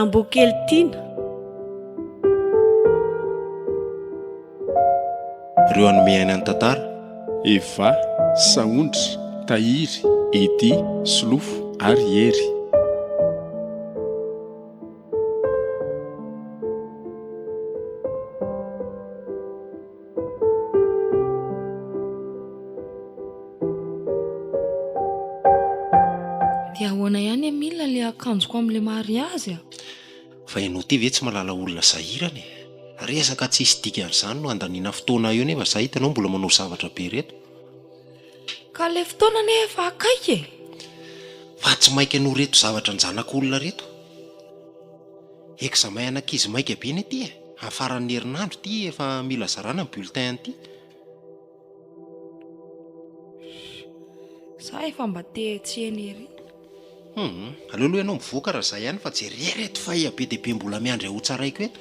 Lambokely tiana. Ireo hanome aina ny tantara. Eva, Sahondra, Tahiry, Eddy, Solofo ary Hery. Dia ahoana ihany Emile le akanjoko amin'le mariazy a? Fa ianao ity ve tsy mahalala olona sahirana e? Resaka tsisy dikany izany no andaniana fotoana eo nefa za hitanao mbola manao zavatra be reto. Ka le fotoana anie efa akaiky e! Fa tsy maika noho reto zavatra an-janak'olona reto. Examen an'ankizy maika be anie ty e! Amin'ny faran'ny herinandro ity efa mila zarana ny bulletin an'ity. Za efa mba te hiantsena ery. Hum, aleo aloha ianao mivoaka raha zay ihany fa jereo reto fahia be dia be mbola miandry hotsaraiko eto.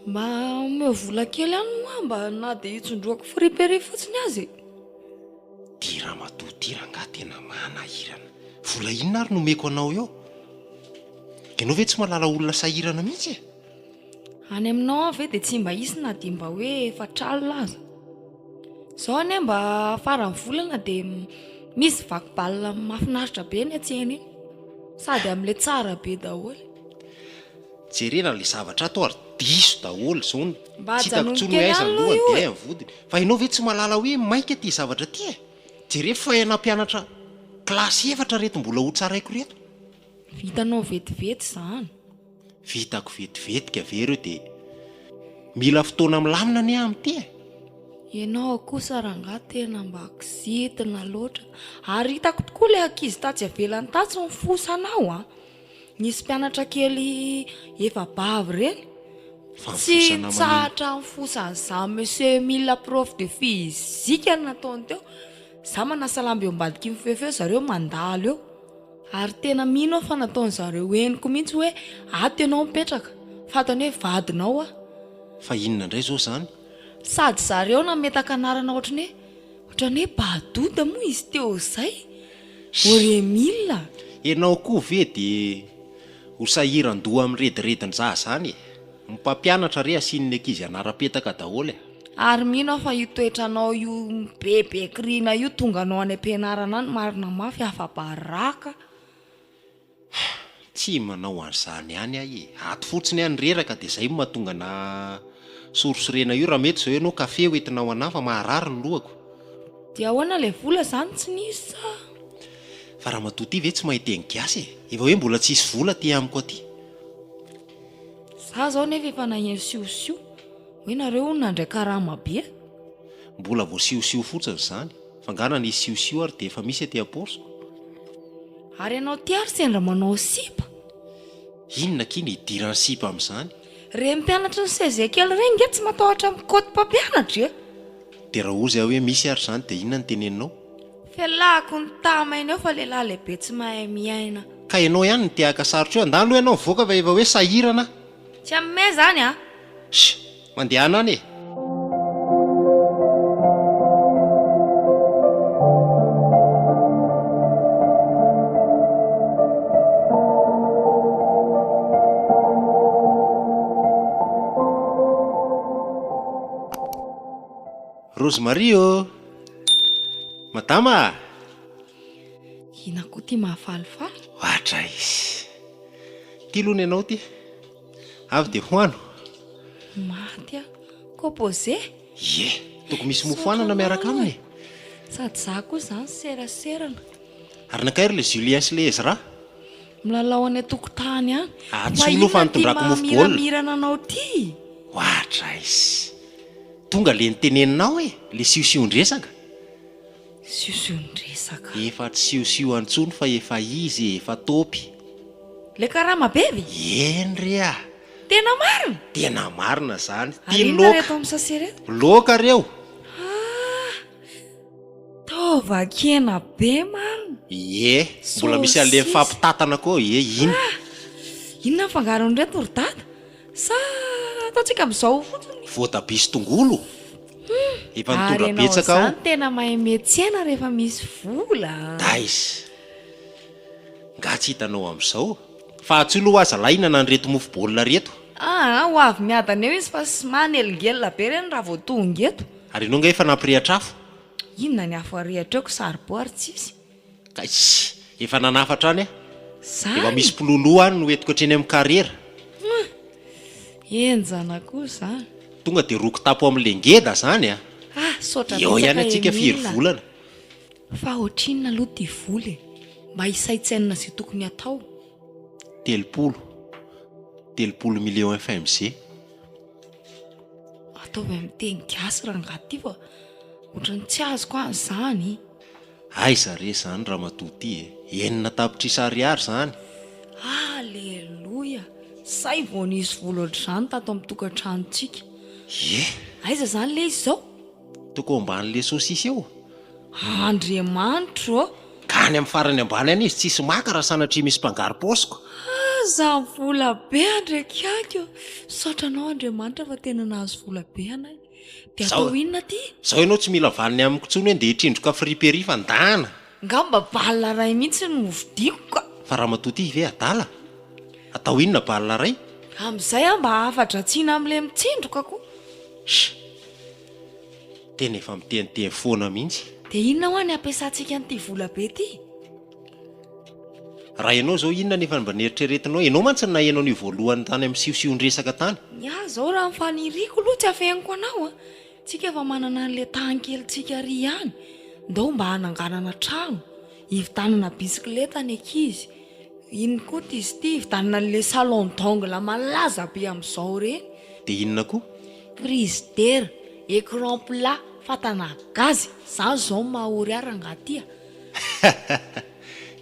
Mba omeo vola kely ihany moa mba na dia hitsondroako friperie fotsiny aza e. Ty ramatoa ty rangahy tena manahirana. Vola inona ary no omeko anao eo? Ianao ve tsy mahalala olona sahirana mihitsy e? Any aminao any ve dia tsy mba hisy na dia mba hoe efatr'alina aza? Izao anie mba faran'ny volana dia misy vaky balle mahafinaritra be eny an-tsena eny. Sady amin'ilay tsara be daholo. Jerena ilay zavatra ato ary diso daholo izao ny Mba tsy hitako ajanony intsony kely hoe aiza ihany ny aloha lohany io dia e! aiza ny vodiny. Fa ianao ve tsy mahalala hoe maika ity zavatra ity e? Jereo fa nampianatra kilasy efatra ireto mbola ho tsaraiko ireto. Vitanao vetivety izany. Vitako vetivetika ve ireo dia mila fotoana milamina anie amin'ity e! Ianao kosa rangahy tena mba kizitina loatra. Ary hitako tokoa ilay ankizy tatsy ivelany tatsy nifosa anao an! Nisy mpianatra kely efa-bavy ireny. Fa Tsy mifosa namana inona? nitsahatra nifosa an'izany monsieur Emile prof de physique no nataony teo. Za manasa lamba eo ambadiky ny fefy eo zareo mandalo eo. Ary tena mino aho fa nataon'zareo henoko mihitsy hoe ato ianao mipetraka, fantany hoe vadinao aho. Fa inona indray izao izany? Sady zareo nametaka anarana ohatran'ny hoe ohatran'ny hoe Badoda moa izy teo izay, Oremil a! Ianao koa ve dia ho sahiran-doha amin'ny rediredin-dra izany e? Ny mpampianatra re asian'ny ankizy anaram-petaka daholo e! Ary mino aho fa io toetranao io be be kirina io tonga anao any am-pianarana any marina mafy afa-baraka. Tsy manao an'izany ihany aho e! Ato fotsiny aho no reraka dia izay no mahatonga anà sorisorena io, raha mety izao ianao kafe ho entinao anà fa maharary ny lohako. Dia ahoana ilay vola izany tsy nisy sa? Fa ramatoa ity ve tsy mahay teny gasy e! Efa hoe mbola tsisy vola aty amiko aty. Za zao nefa efa naheno siosio hoe nareo hono nandray karama be. Mbola vao siosio fotsiny izany. Fa nga na nisy siosio ary dia efa misy aty am-paosiko. Ary ianao ty ary sendra manao sipa? Inona akia ny idiran'ny sipa amin'izany? Reny mpianatry ny CG kely ireny nge tsy matahotra mikaoty mpampianatra e! Dia raha hozy aho hoe misy ary izany dia inona no teneninao? Felahako ny tamaina eo fa lehilahy lehibe tsy mahay miaina. Ka ianao ihany no te haka sarotra eo, andany aloha ianao mivoaka fa efa hoe sahirana aho. Tsy hanome zany a! Sh! Mandehana any e! Rose Marie ô! Madama a! Inona koa ity mahafalifaly? Ohatra izy. Ity aloha ny anao ity. Avy dia hoano. Maty aho. Composé? Ie. Tokony misy mofo anana miaraka aminy e. Sady za koa izany seraserana. Ary nankairy ilay Julien sy ilay Ezra? Milalao any an-tokotany any. Antsoy aloha fa nitondrako mofo baolina. Fa inona ity maha-miramirana anao ity? Ohatra izy. Tonga le niteneninao e, le siosion-dresaka. Siosion-dresaka. Efa tsy siosio intsony fa efa izy e, efa topy. Le karama be ve? Eny re a! Tena marina? Tena marina zany. Ary Ty inona loaka. reto amin'ny sase reto? Loaka reo. Ah! Taova-kena be marina. Ie, mbola misy an'le Saucisse. mifampitatana koa, ie iny. Ah! Inona ny fangaron'ireto ry dada? Sa ataontsika amin'izao fotsiny? Voatabia sy tongolo? Efa Ary nitondra ianao betsaka aho. izany tena mahay miantsena rehefa misy vola an! Daiss! Nga tsy hitanao amin'izao? Fa antsoy aloha aza lahy hihinana an'ireto mofo baolina ireto. Aa, ho avy miadana eo izy fa sy manelingelina be ireny raha vao tonga eto. Ary ianao angaha efa nampirehatra afo? Inona ny afo arehatra eo ko saribao ary tsisy. Kaiss! Efa nanafatra any aho. Zany? Efa misy mpiloloha any no entiko hatreny amin'ny carrière. Hum! Henjana koa zany. Tonga dia roa kitapo amin'ilay ngeda zany a! Ah! Saotra Eo ihany betsaka antsika firy Emile a! volana. Fa ohatrinona aloha ty vola e? Mba hisaintsainana izay tokony hatao. 30. 30 millions FMG. Ataovy amin'ny teny gasy rangahy ty fa ohatran'ny tsy azoko an zany. Aiza re izany ramatoa ty e! 6 tapitrisa ariary izany! Aleloia! Zay vao nisy vola ohatr'izany tato amin'ny tokantranontsika. Ie! Aiza izany le izy izao? Toko ambanin'le saucisse eo. Andriamanitro ô! Ka any amin'ny farany ambany any izy tsisy maka raha sanatria misy mpangaro-paosiko. Aza vola be Andriakiaky ô! Misaotra anao Andriamanitra fa tena nahazo vola be anay. Dia atao inona ty? Zao ianao tsy mila vaniny amiko intsony hoe ndeha hitrindroka friperie fa ndana! Ngamba balle ray mihitsy no hovidiako ka! Fa ramatoa ty ve adala? Atao inona balle ray? Amin'izay aho mba afa-dratsiana amin'ilay mitsindroka ko! Sh! Tena efa miteniteny foana mihitsy. Dia inona hoa ny ampiasantsika an'ity vola be ity? Raha ianao izao inona no efa mba neritreretinao? Ianao mantsy no naheno an'io voalohany tany amin'ny siosion-dresaka tany. Ny ahy izao raha ny faniriako aloha tsy afeniko anao a! Tsika efa manana an'ilay tany kelintsika ary ihany, ndao mba hananganana trano, hividanana bisikileta ny ankizy, inn koa ity izy ity, hividanana an'ilay salon d'ongle malaza be amin'izao ireny. Dia inona koa? Frizidera, écran plat, fatana gaz, izany izao no maha ory ahy rangahy ty a!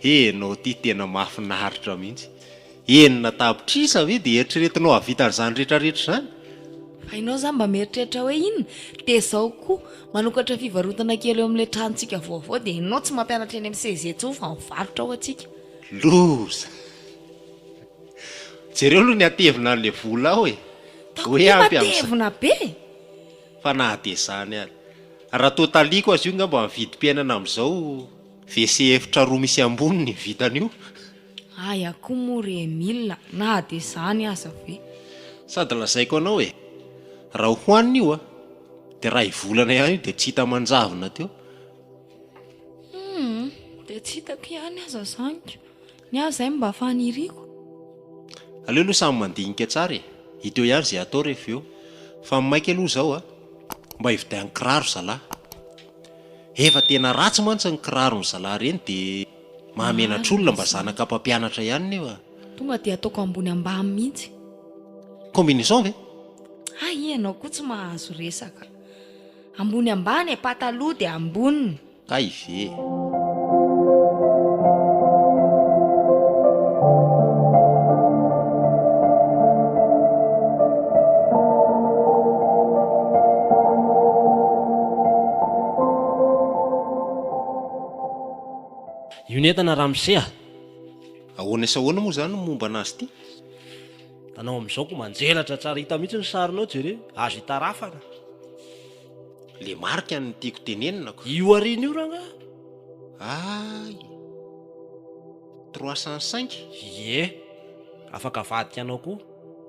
Enao ty tena mahafinaritra mihitsy. 6 tapitrisa ve dia eritreretinao hahavita an'izany rehetrarehetra izany? Fa ianao izany mba mieritreritra hoe inona? Dia izao koa, manokatra fivarotana kely eo amin'ilay tranontsika vaovao dia ianao tsy mampianatra eny amin'ny CEG intsony fa mivarotra ao antsika. Loza! Jereo aloha ny hatevina an'ilay vola ao e! Hoe ampy amin'izay. Matevina be! Fa na dia izany ary. Raha totaliko aza io ngamba ny vidim-piainana amin'izao WC efitra roa misy amboniny ny vitan'io. Aia koa moa ry Emile na dia izany aza ve. Sady lazaiko anao e, raha hohanina io a, dia ray volana ihany io dia tsy hita manjavona teo. Humm, dia tsy hitako ihany aza izany ko. Ny ahy izay no mba faniriako. Aleo aloha samy mandinika tsara e! Hita eo ihany izay atao rehefa eo. Fa ny maika aloha izao a! Mba hividiano kiraro zalahy. Efa tena ratsy mantsy ny kiraron'ny zalahy ireny dia mahamenatr'olona mba zanaka mpampianatra ihany nefa. Tonga dia ataoko ambony ambany mihitsy. Combinaison ve? Hay ianao koa tsy mahazo resaka. Ambony ambany e, pataloha dia amboniny. Kay ve? Io ny entana ramose a! Ahoana sy ahoana moa izany ny momba anazy ity? Hitanao amin'izao ko manjelatra tsara, hita mihitsy ny sarinao jereo, azo itarafana. Le marika no tiako tenenina ko. Io aoriana io rangaha? Ay! 305? Ie! Afaka avadika anao koa.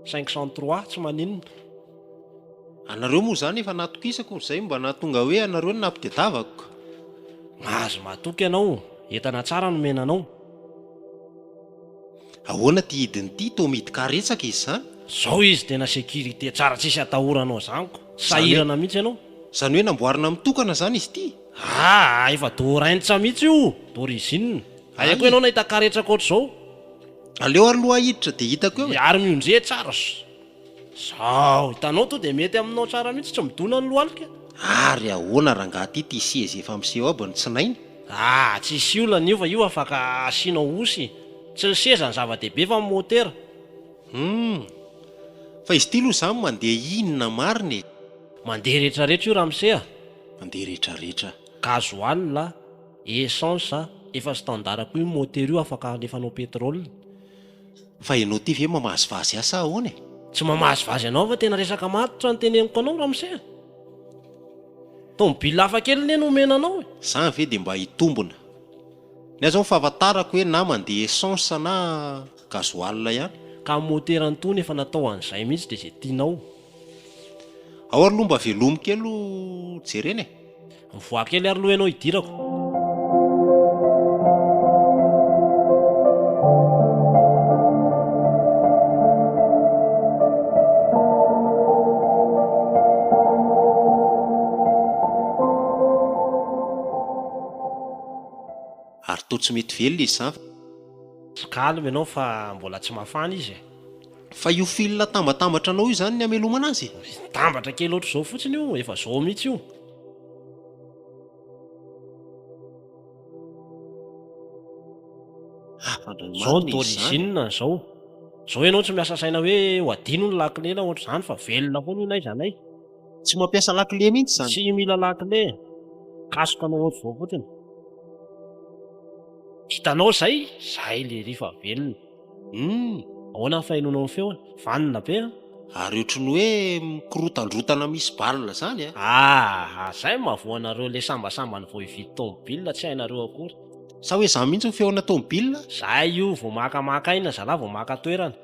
503, tsy maninona. Anareo moa izany efa natokisako, izay mba nahatonga hoe anareo no nampitedavako ka. Mahazo matoky ianao, entana tsara nomena anao. Ahoana ty hidiny ty toa mihidy karetsaka izy zany? Zao izy tena sécurité tsara tsisy atahoranao zany ko, sahirana mihitsy ianao. Zany hoe namboarina mitokana zany izy ty? Aa efa d'oraintsa mihitsy io, d'origine. Aiza koa ianao nahita karetsaka ohatr'izao? Aleo ary loha hiditra dia hitako eo e. Ary miondreha tsara. Zao, hitanao to dia mety aminao tsara mihitsy, tsy midona ny lohalika. Ary ahoana rangaha ty ty seza efa miseho aby ny tsinainy? Ah, tsisy olana io fa io afaka asianao osy. Tsy ny seza no zava-dehibe fa ny motera. Humm. Fa izy ity aloha izany mandeha inona marina e? Mandeha retraretra io ramose a! Mandeha retraretra. Gasoil, essence, efa standard koa io motera io afaka alefanao pétrole. Fa ianao ity ve mamazivazy ahy sa ahoana e? Tsy mamazivazy anao fa tena resaka matotra no teneniko anao ramose a! Tomobile hafa kely anie no omena anao e! Zany ve dia mba hitombina? Ny ahy zao ny fahafantarako hoe na mandeha essence na gasoil ihany. Ka ny moteur an'itony efa natao an'izay mihitsy dia izay tianao. Ao ary aloha mba velomy kely ho jerena e. Mivoaha kely ary aloha ianao hidirako. Ary toa tsy mety velona izy izany. Tsy calme ianao fa mbola tsy mafana izy e. Fa io fil atambatambatra anao io izany ny hamelomana azy e? Mitambatra kely ohatr'izao fotsiny io, efa zao mihitsy io. Hafa indray Zao ny marina izy izany. d'origine zao. Zao ianao tsy miasa saina hoe ho adino ny lakile na ohatr'izany fa velona foana io n'aiza n'aiza. Tsy mampiasa lakile mihitsy izany? Tsy mila lakile, kasoka anao ohatr'izao fotsiny. Hitanao zay? Zay lery fa velona. Humm! Ahoana ny fahenoanao ny feony? Vanona be an! Ary ohatry ny hoe mikorotandrotana misy balle zany an! Aa! Zay no mahavoa anareo le sambasambany vao hividy tomobile tsy hainareo akory. Sa hoe zany mihitsy ny feona tomobile? Zay io vao makamaka aina zalahy vao maka toerana.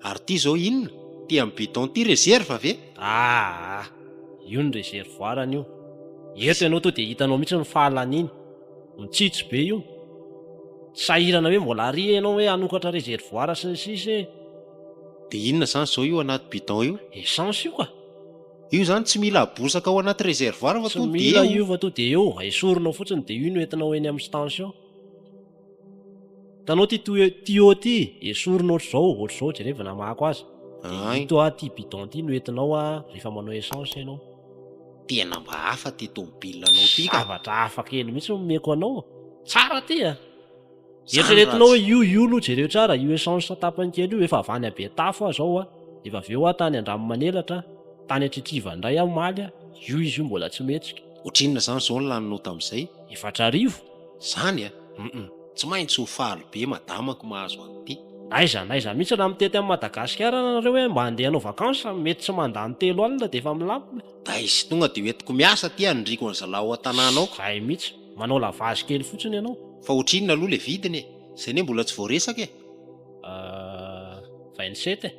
Ary ty zao inona? Ty amin'ny bidon ty reserve ve? Aa! Io ny reservoir-ny io. Eto ianao to dia hitanao mihitsy ny fahalaniany. Mitsitsy be io. Tsy sahirana hoe mbola ary ianao hoe hanokatra reservoir sy ny sisa e. Dia inona izany izao io anaty bidon io? Essence io ka. Io izany tsy mila abosaka ao anaty reservoir fa Tsy tonga dia mila eo. io fa to dia eo. Esorinao fotsiny dia io no entinao eny amin'ny station. Hitanao ity tuyau ity? Esorina ohatr'izao, ohatr'izao, jereo vao namahako azy. Dia Ay. ito ity bidon ity no entinao rehefa manao essence ianao. Tena mba hafa ty tomobile anao ty ka. Zavatra hafa kely mihitsy no omeko anao. Tsara ty a! Zany Eritreretinao hoe ratsy. io io aloha jereo tsara, io essence tapany kely io efa avy any Betafo aho zao a, efa avy eo aho tany Andranomanelatra, tany Antritriva indray aho omaly a, io izy io mbola tsy mihetsika. Ohatrinona zany zao ny laninao tamin'izay? 4000. Zany a! Hum. Tsy maintsy ho faly be madamako mahazo an'ity. N'aiza n'aiza mihitsy raha mitety an'i Madagasikara nareo hoe mba handeha hanao vacances mety tsy mandany 30 dia efa milamina. Daiss tonga dia hoentiko miasa aty hanindriako an'zalahy ao an-tanàna ao. Zay mihitsy. Manao lavage kely fotsiny ianao. Fa ohatrinona aloha le vidiny e? Zay anie mbola tsy voaresaka e. Euh, 27 e.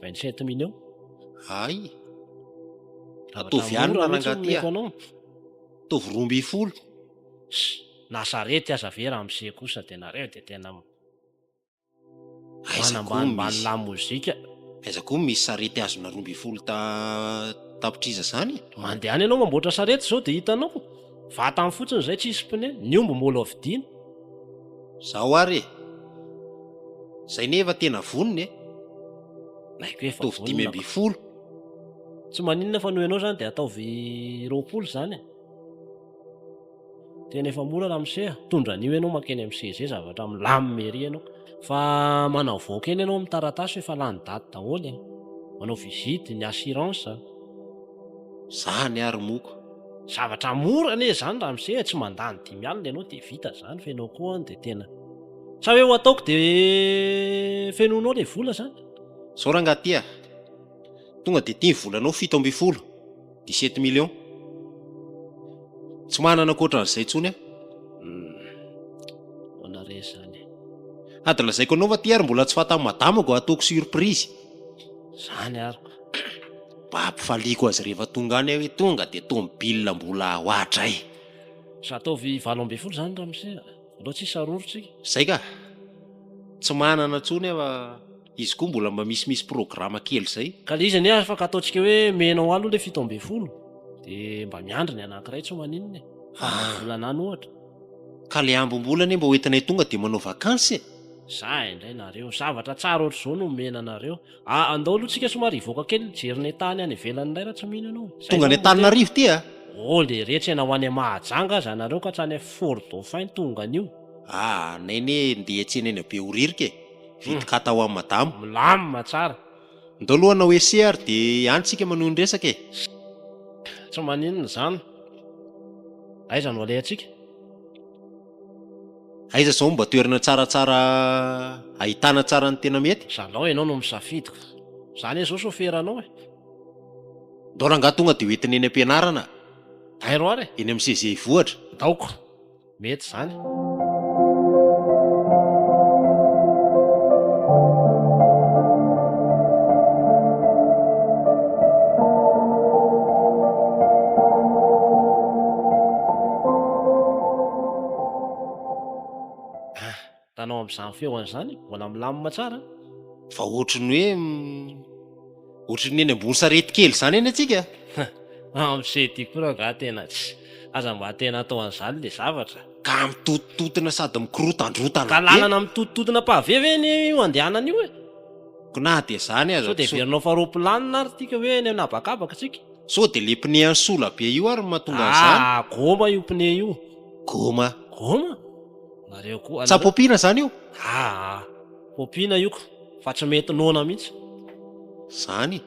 27 mille eo. Hay. Zavatra Ataovy ihany mora rangahy mihitsy ty a. omeko anao. Ataovy 12. Ss, na sarety aza ve ramose kosa dia nareo dia tena Aiza koa manambanimbany misy lamozika. Aiza koa misy sarety azona 12 ta tapitrisa zany e? Mandehana ianao mamboatra sarety zao dia hitanao. Vatany fotsiny izay tsisy pneu, ny omby mbola vidiana. Zao ary e! Zay nefa tena vonona e! Naiko hoe efa Ataovy vonona dimy ko. ambin'ny folo. Tsy maninona fa noho ianao zany dia ataovy 20 zany e. Tena efa mora ramose a! Mitondra an'io ianao mankeny amin'ny CG zavatra milamina ery ianao. Fa manavoaka kely ianao amin'ny taratasy efa lany daty daholo e! Manao visite, ny assurance. Zany ary moko. Zavatra mora anie izany ramose e! Tsy mandany 50 ianao dia vita izany fa ianao koa an dia tena. Sa hoe ho ataoko dia fenoinao ilay vola izany? Zao rangaha ty a! Tonga dia ty ny volanao 17. 17 millions. Tsy manana ankoatran'izay intsony aho. Humm. Ahoana re izany e? Ady lazaiko anao fa ty ary mbola tsy fatan'i madamako ataoko surprise. Izany ary ko. Mba hampifaliako azy rehefa tonga any aho hoe tonga dia tomobile mbola hoatray. Sa ataovy 18 izany ramose a? Aleo tsy hisaroro tsika. Zay ka. Tsy manana intsony aho fa. Izy koa mbola mba misimisy programa kely zay. Ka le izy anie afaka ataontsika hoe omenao aloha le 17 de mba miandry ny anankiray tsy maninona e. Fa volana any ohatra. Ka le ambim-bola anie mba hoentinay tonga de manao vakansy e. Za indray nareo, zavatra tsara ohatr'izao no omena anareo. Ah andao aloha tsika somary hivoaka kely hijery ny tany any ivelany indray raha tsy mino ianao. Zay Tonga any zao no tena. Antananarivo ty a! Oh le retsy na ho any Mahajanga aza nareo ka hatrany Fort Dauphin tonga anio. Ah anay anie ndeha hiantsena eny Behoririka e. Vity kata ho an'i madama. Milamina tsara. Ndao aloha hanao essai ary dia any tsika manohy ny resaka e. Tsy maninona izany. Aiza no alehantsika? Aiza izao no mba toerana tsaratsara ahitana tsara ny tena mety? Zalao ianao no misafidy ka. Za anie zao chauffeur-nao e. Ndao rangahy tonga dia hoentina eny am-pianarana. Dairo ary e. Eny amin'ny CG Ivohitra. Ndaoko. Mety izany. Ah, hitanao amin'izany feo an'izany, mbola milamina tsara. Fa ohatry ny hoe ohatry ny eny ambony sarety kely izany anie tsika. Ramose ty koa rangaha tena tsy. Aza mba tena atao an'izany le zavatra. Ka mitotototona sady mikorotandrotana Ka be. lalana mitotototona pavé ve anie io andehanana io e? Ko na dia zany aza Sao dia sao. heverinao fa roaplanina ary ty ka hoe eny an'habakabaka tsika? Sao dia le pneu an'i sola be io ary no mahatonga an'izany? Ah, goma io pneu io. Goma. Goma? Nareo koa. Tsa popina zany io? Ah, popina io ko, fa tsy mety noana mihitsy. Zany?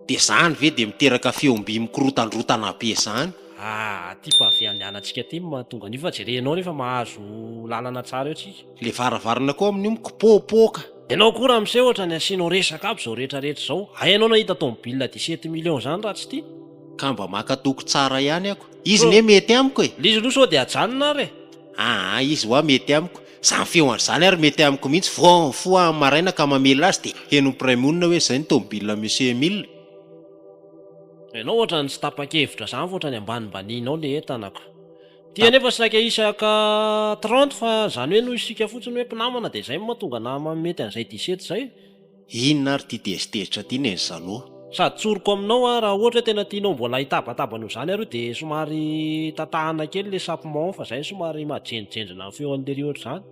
Dia zany ve dia miteraka feom-by mikorotandrotana be zany? Ah, aty pavé andehanantsika aty no mahatonga an'io fa jerenao rehefa mahazo lalana tsara eo tsika. Le varavarana koa amin'io mikopopoka. Enao koa ramose ohatrany asianao resaka aby zao rehetra rehetra zao, hay enao nahita tomobile 17 millions zany raha tsy ty. Ka mba maka toky tsara ihany ako. Izy ne mety amiko e! Le izy aloha sao dia ajanona ary e! Aa izy hoa mety amiko. Zany feo an'izany ary mety amiko mihitsy, vao mifoha aho maraina ka mamela azy dia henon'ny mpiray monina hoe izay ny tomobile Monsieur Emile. Ianao ohatran'ny tsy tapa-kevitra zany fa ohatran'ny ambanimbanianao le entana ko. Ty anefa saika isaka 30 fa zany hoe noho isika fotsiny hoe mpinamana dia zay no mahatonga anah mety an'izay 17 zay. Inona ary ity tezitezitra ity neny Zano? Sady tsoriko aminao an, raha ohatra hoe tena tianao mbola hitabataba noho izany ary io dia somary tatahana kely le sapement fa zay no somary mahajenjinjenjina ny feo an'lery ohatr'izany.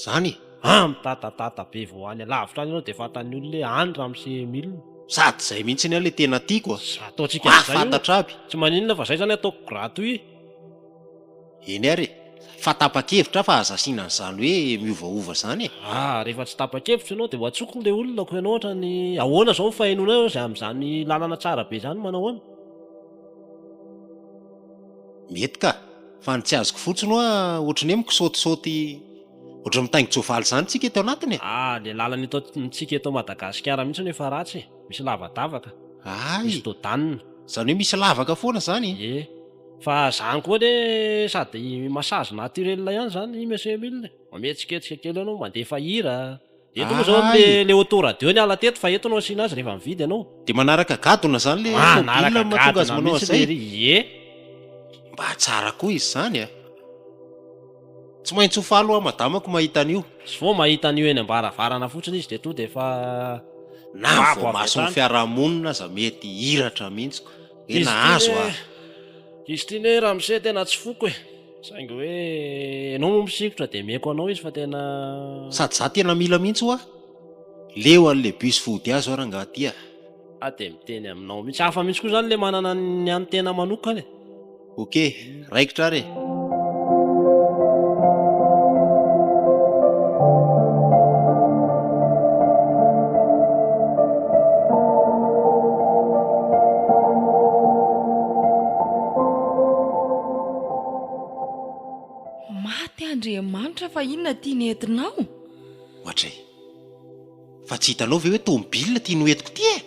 Zany e? Ah mitatatata be vao any alavitra any ianao dia fantan'ny olona hoe any ramose Emile. Sady zay mihitsy anie le tena tiako a! Ataontsika an'izay io. Mahafantatra aby. Tsy maninona fa zay zany ataoko gratuit. Eny ary e! Fa tapa-kevitra aho fa aza asiana an'izany hoe miovaova izany e! Ah, rehefa tsy tapa-kevitra ianao dia ho antsoko ilay olona ko ianao ohatrany ahoana izao ny fahenoana azy amin'izany lalana tsara be izany manao ahoana? Mety ka! Fa ny tsy azoko fotsiny hoa ohatry ny hoe mikisaotisaoty ohatry ny mitaingin-tsoavaly izany tsika eto anatiny e! Ah, ilay lalana eto amintsika eto Madagasikara mihitsy no efa ratsy e! Misy lavadavaka, Hay! misy dodanina. Izany hoe misy lavaka foana izany e? Ie. Fa zany koa anie sady massage naturel ihany zany monsieur Emile e! Mametsiketsika kely eo anao, mandefa hira, eto moa zao le le auto radio niala teto fa eto no asiana azy rehefa mividy ianao. Dia manaraka gadona zany le tomobile Manaraka mahatonga azy gadona manao mihitsy an'izay? lery, ie. Mba tsara koa izy zany a! Tsy maintsy ho faly hoa madamako mahita an'io. Tsy vao mahita an'io eny am-baravarana fotsiny izy dia tonga dia efa Na babo vao avy mason'ny hatrany. fiarahamonina aza mety hiratra mihitsy ko. Hoe Izy ity nahazo ne aho. Izy ity ne ramose tena tsy foko e! Saingy hoe enao moa misikotra dia omeko anao izy fa tena. Sady za tena mila mihitsy hoa. Leo an'le bus vody azo aho rangaha ty a. Ah dia miteny aminao mihitsy. Hafa mihitsy koa zany le manana ny an'ny tena manokana e. Ok, raikitra ary e. Maty Andriamanitra fa inona ity nentinao? Ohatray. Fa tsy hitanao ve hoe tomobile ity noentiko ity e?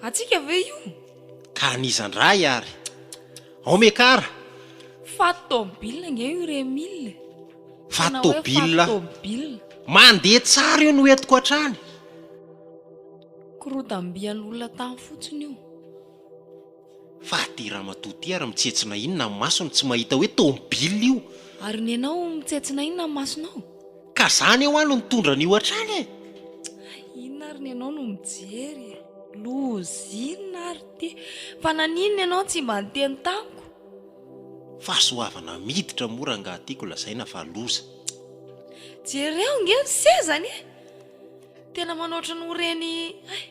Antsika ve io? Ka an'iza ndray ary? Ao Mekara! Faty tomobile ange io ry Emile e! Faty Tena hoe faty tobile. tomobile. Mandeha tsara io no entiko hatrany. Korodam-bian'olona tany fotsiny io. Fa ity ramatoa ity ary mitsetsina inona ny masony tsy mahita hoe tomobile io. Ary nenao mitsetsina inona ny masonao? Ka zany eo aho no nitondra an'io hatrany e! Inona ary nenao no mijery e? Loza inona ary ity? Fa naninona ianao tsy mba niteny tamiko? Fahasoavana miditra moa rangaha tiako lazaina fa loza. Jereo nge ny sezany e! Tena manao ohatran'ny ho reny hay!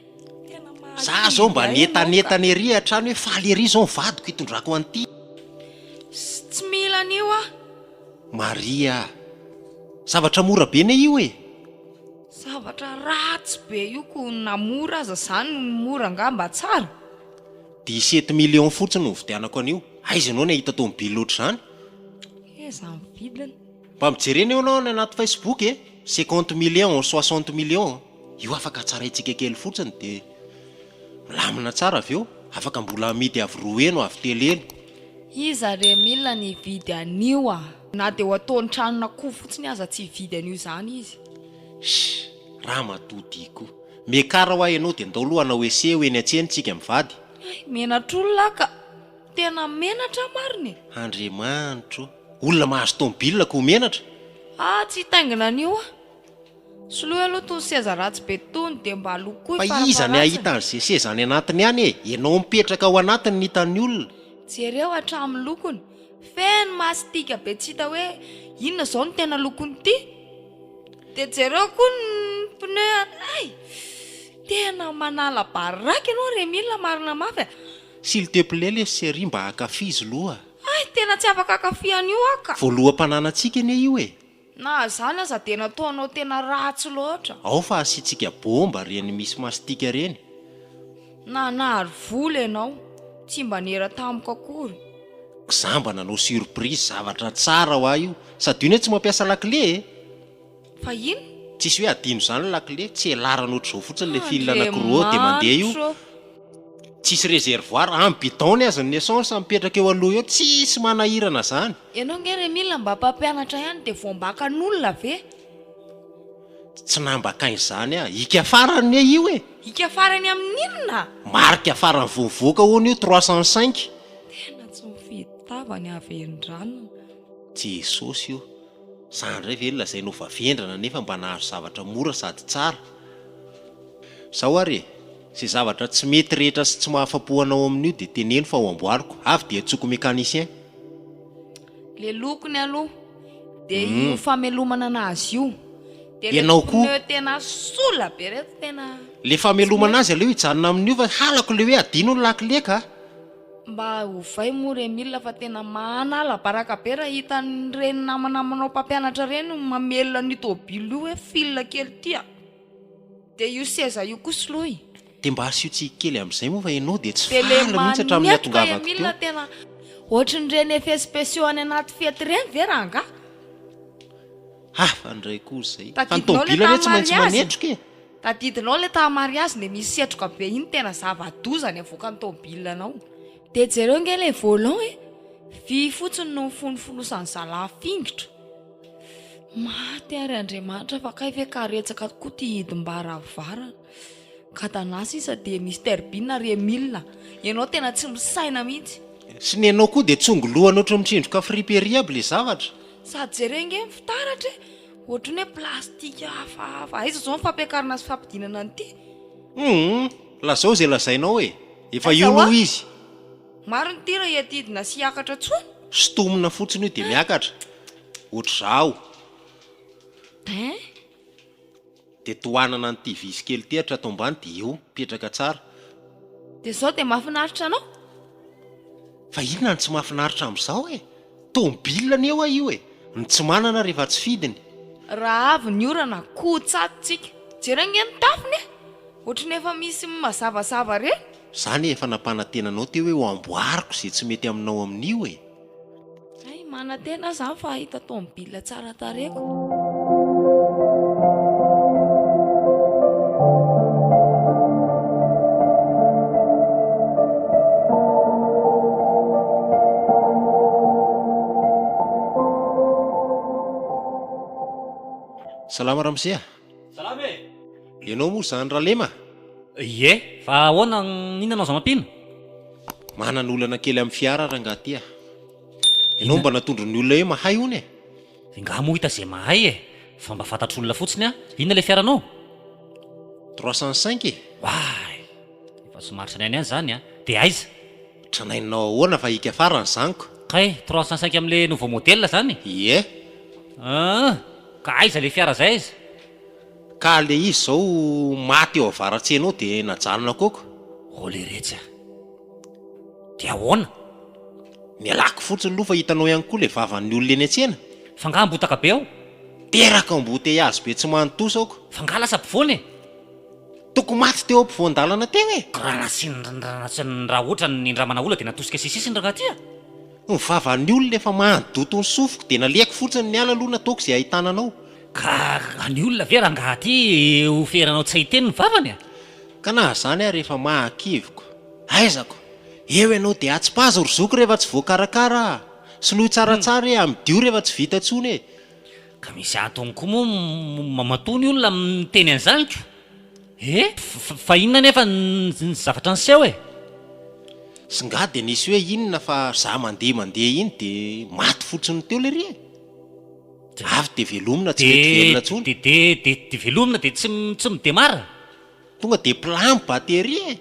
Tena mahakivy Za zao mba ahy ianao ka. nientanentana ery hatrany hoe faly ery zao ny vadiko hitondrako an'ity. Tsy mila an'io aho. Maria a! Zavatra mora be anie io e! Zavatra ratsy be io ko na mora aza zany ny mora angaha mba tsara? 17 millions fotsiny no nividianako an'io, aiza ianao no hahita tomobile ohatr'izany? Aiza ny vidiny? Mba mijerena eo ianao any anaty facebook e! 50 millions, 60 millions, io afaka hatsaraintsika kely fotsiny dia milamina tsara avy eo, afaka mbola amidy avy roa heno avy telo heno. Iza re Emile ny hividy an'io a! Na dia ho ataony tranon'akoho fotsiny aza tsy hividy an'io izany izy. Shh! Ramatoa Diko. Miakara hoa ianao dia ndao aloha hanao essai ho eny an-tsena isika mivady. Hay, menatr'olona aho ka! Tena menatra aho marina e! Andriamanitro o! Olona mahazo tomobile ko menatra? Ah, tsy hitaingina an'io aho. Soloy aloha tony seza ratsy be tony dia mba lokoy Fa iza ny farafaharatsiny. hahita an'izay seza any anatiny any e? Ianao mipetraka ao anatiny ny hitan'ny olona. Jereo hatramin'ny lokony. Feno mastika be tsy hita hoe inona izao no tena lokon'ity. Dia jereo koa ny pneu an, hay! Tena manala baraka ianao ry Emile marina mafy a! S'il te plait lesy chérie mba ankafizo loha. Hay! Tena tsy afaka hankafy an'io aho ka! Voaloham-pananantsika anie io e! Na zany aza dia nataonao tena ratsy loatra. Ao fa asiantsika bomba reny misy mastika reny. Nanary vola ianao, tsy mba niera tamiko akory. K'za mba nanao surprise, zavatra tsara hoa io. Sady io ne tsy mampiasa lakile e! Fa inona? Tsisy hoe adino zany ny lakile, tsy elarana ohatr'izao fotsiny le fil anakiroa ao dia mandeha io. Andriamanitro ô! Tsisy réservoir, amin'ny bidon-ny aza ny essence mipetraka eo aloha eo, tsisy manahirana zany. Ianao nge re Mila mba mpampianatra ihany dia voambakan'olona ve? Tsy nambakaina izany aho. Ika farany ne io e! Ika farany amin'inona? Marika farany vao mivoaka hono io 305. Tena tsy mifidy tava ny havendrana. Jesosy o! Zany indray ve no lazainao fa vendrana nefa mba nahazo zavatra mora sady tsara? Zao ary e! Zay zavatra tsy mety rehetra sy tsy mahafapo anao amin'io dia teneno fa ho amboariko, avy dia antsoiko mécanicien. Le lokony aloha dia io famelomana anazy io dia reto Ianao koa. pneu tena sola be reto tena Le tsy famelomana mety. azy aleo hijanona amin'io fa halako le hoe adino ny lakile ka. Mba ovay moa re Mila fa tena manala baraka be raha hitan'ireny namanamanao mpampianatra ireny mamelona an'io tôbilo io hoe fil kely ity a! Dia io seza io koa soloy. Dia mba asio tsiky kely amin'izay moa fa ianao dia tsy Dia le faly mihitsy hatramin'ny manetoka hahatongavako Emile teo. tena ohatrin'ireny effets spéciaux any anaty fety ireny ve rangaha? Hafa indray koa izay. Fa ny Tadidinao le tômôbila anie tamin'ny tsy maintsy mariazy? manetroka e! Tadidinao le tamin'ny mariazy le misy setroka be iny tena zava-doza ny avoakan'ny tômôbilanao. Dia jereo nge le volant e! Vy fotsiny no mifonofonosan'ny zalahy fingotra. Maty ary Andriamanitra fa kay ve karetsaka tokoa ty hidim-baravarana. Gadana sisa dia Mister Bean ry Emile. Ianao tena tsy misaina mihitsy. Sy ny anao koa dia tsongolohana ohatran'ny mitsindroka friperie aby le zavatra. Sady jereo nge ny fitaratra e! Ohatran'ny hoe plastika hafahafa. Aiza izao ny fampiakarana sy fampidinana an'ity? Humm! Lazao izay lazainao e! Efa Aiza io hoa? no izy. Marina ity raha hiadidina sy hiakatra tsony. Sintomina fotsiny io dia miakatra. Ohatr'izao. Hein? Dia tohanana an'ity vis kely ity hatrato ambany dia eo, mipetraka tsara. Dia izao dia mahafinaritra anao? Fa inona no tsy mahafinaritra amin'izao e? Tomobile anie hoa io e! Ny tsy manana rehefa tsy fidiny. Raha avy ny orana kotsato tsika. Jereo ange ny tafony e! Ohatry ny efa misy mazavazava ireny. Za anie efa nampanantena anao teo hoe ho amboariko izay tsy mety aminao amin'io e! Hay, manantena aho zany fa hahita tomobile tsara tarehy ko. Salama ramose a! Salama e! Ianao moa izany Ralema? Ie, fa ahoana, inona no azo anampiana? Manana olana kely amin'ny fiara rangahy ty a! Ianao mba natondron'ny olona hoe mahay hono e! Ingahy moa hita izay mahay e! Fa mba fantatr'olona fotsiny aho. Inona ilay fiaranao? 305 e! Oay! Efa somary tranainy ihany izany an! Dia aiza? Tranaininao ahoana fa hika farany izany ko! Kay, 305 amin'ilay nouveau modèle izany? Ie! An! Ka aiza ilay fiara izay aiza? Ka le izy zao maty eo avaratsena ao de najanona koko. Oh leretsy a! De ahoana? Nialako fotsiny loha fa hitanao ihany koa le vavan'ny olona eny an-tsena. Fa nga ambotaka be ao? Teraka embouteillage be tsy manintosa aoko. Fa nga lasa ampovoany e? Toko maty teo ampovoan-dalana teo e! Raha nasiany raha ohatra nindramana olona de natosika sisisiny rangaha ty a! Ny vavan'ny olona efa mahadoto ny sofiko de nalehako fotsiny niala aloha nataoko izay ahitana anao. Ka ny olona ve rangaha ty ho feranao tsy hiteny ny vavany a? Ka na zany ary efa mahakiviko. Aizako! Eo ianao dia atsipazo ry zoky rehefa tsy voakarakara a! Soloy tsaratsara e, amidio rehefa tsy vita intsony e! Ka misy antony koa moa matoa ny olona miteny an'izany ko! E! Fa inona anefa ny zavatra niseho e? Z'ngaha dia nisy hoe inona fa za mandeha mandeha iny dia maty fotsiny teo lery e! Avy dia velomina tsy mety velona intsony. Dia dia dia dia velomina dia tsy tsy mi-démarre? Tonga dia plein ny batterie e!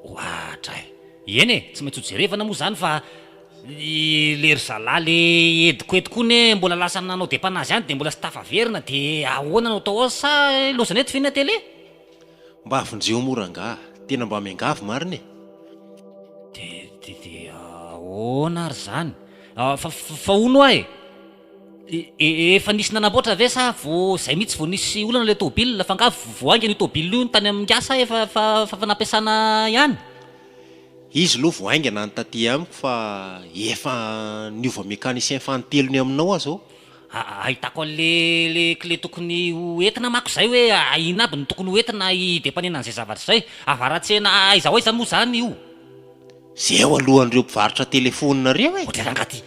Ohatra e! Eny e, tsy maintsy ho jerevana moa izany fa le ry zalahy le ediko eto koa ne mbola lasa nanao depannage any dia mbola tsy tafaverina dia ahoana no atao ao sa ilaozana eto ve ny atelier? Mba vonjeo moa rangaha, tena mba miangavy marina e! Dia dia dia ahoana ary izany? Fa fa hono hoa e! Efa nisy nanamboatra ve sa vao zay mihitsy vao nisy olana ilay tôbila? Fa angaha vao haingana io tôbila io tany amin'ny ingahy sa efa efa nampiasana ihany? Izy aloha vao haingana ny taty amiko fa efa niova mécanicien fanintelony aminao aho zao. Ahitako an'le le clé tokony ho entina manko zay hoe inona aby no tokony ho entina hi-depanena an'izay zavatra izay. Avaratsena aiza ho aiza moa zany io? Zay eo alohan'ireo mpivarotra telephone ireo e! Ohatry rangahy ty.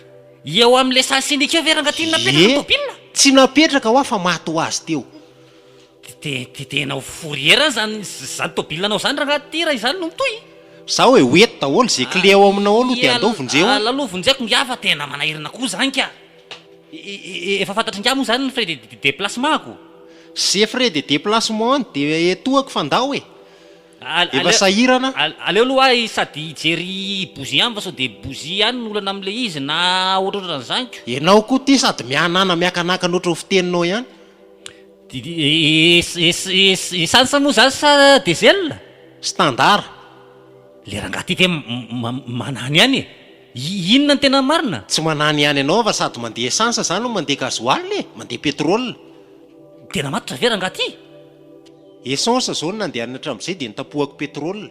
Eo amin'ilay sens unique eo ve rangahy ty no napetraka ny Ie, tôbila? tsy napetraka hoa fa maty ho azy teo. De de tena ho fourrière zany zany tôbilanao zany rangahy ty raha izany no mitohy. Zao e, ho eto daholo ze clé ao aminao ao aloha de andao vonjeo an! Alou vonjeko ingahy fa tena manahirana koa zany ka! Efa fantatr'ingahy moa zany ny frais de déplacement-ko? Ze frais de déplacement any de etohako fa ndao e! Efa sahirana. Aleo aloha ahy sady hijery bougie ihany fa sao dia bougie ihany no olana amin'ilay izy na ohatrohatran'izany ko. Ianao koa ity sady mihanana miakanakana ohatran'ny fiteninao ihany. Essence moa izany sa diesel? Standard. Le rangahy ty ve manany ihany e? Inona no tena marina? Tsy manany ihany anao fa sady mandeha essence zany no mandeha gasoil e, mandeha pétrole. Tena matotra ve rangahy ty? Essence zao no nandehanana hatramin'izay dia notapohako pétrole.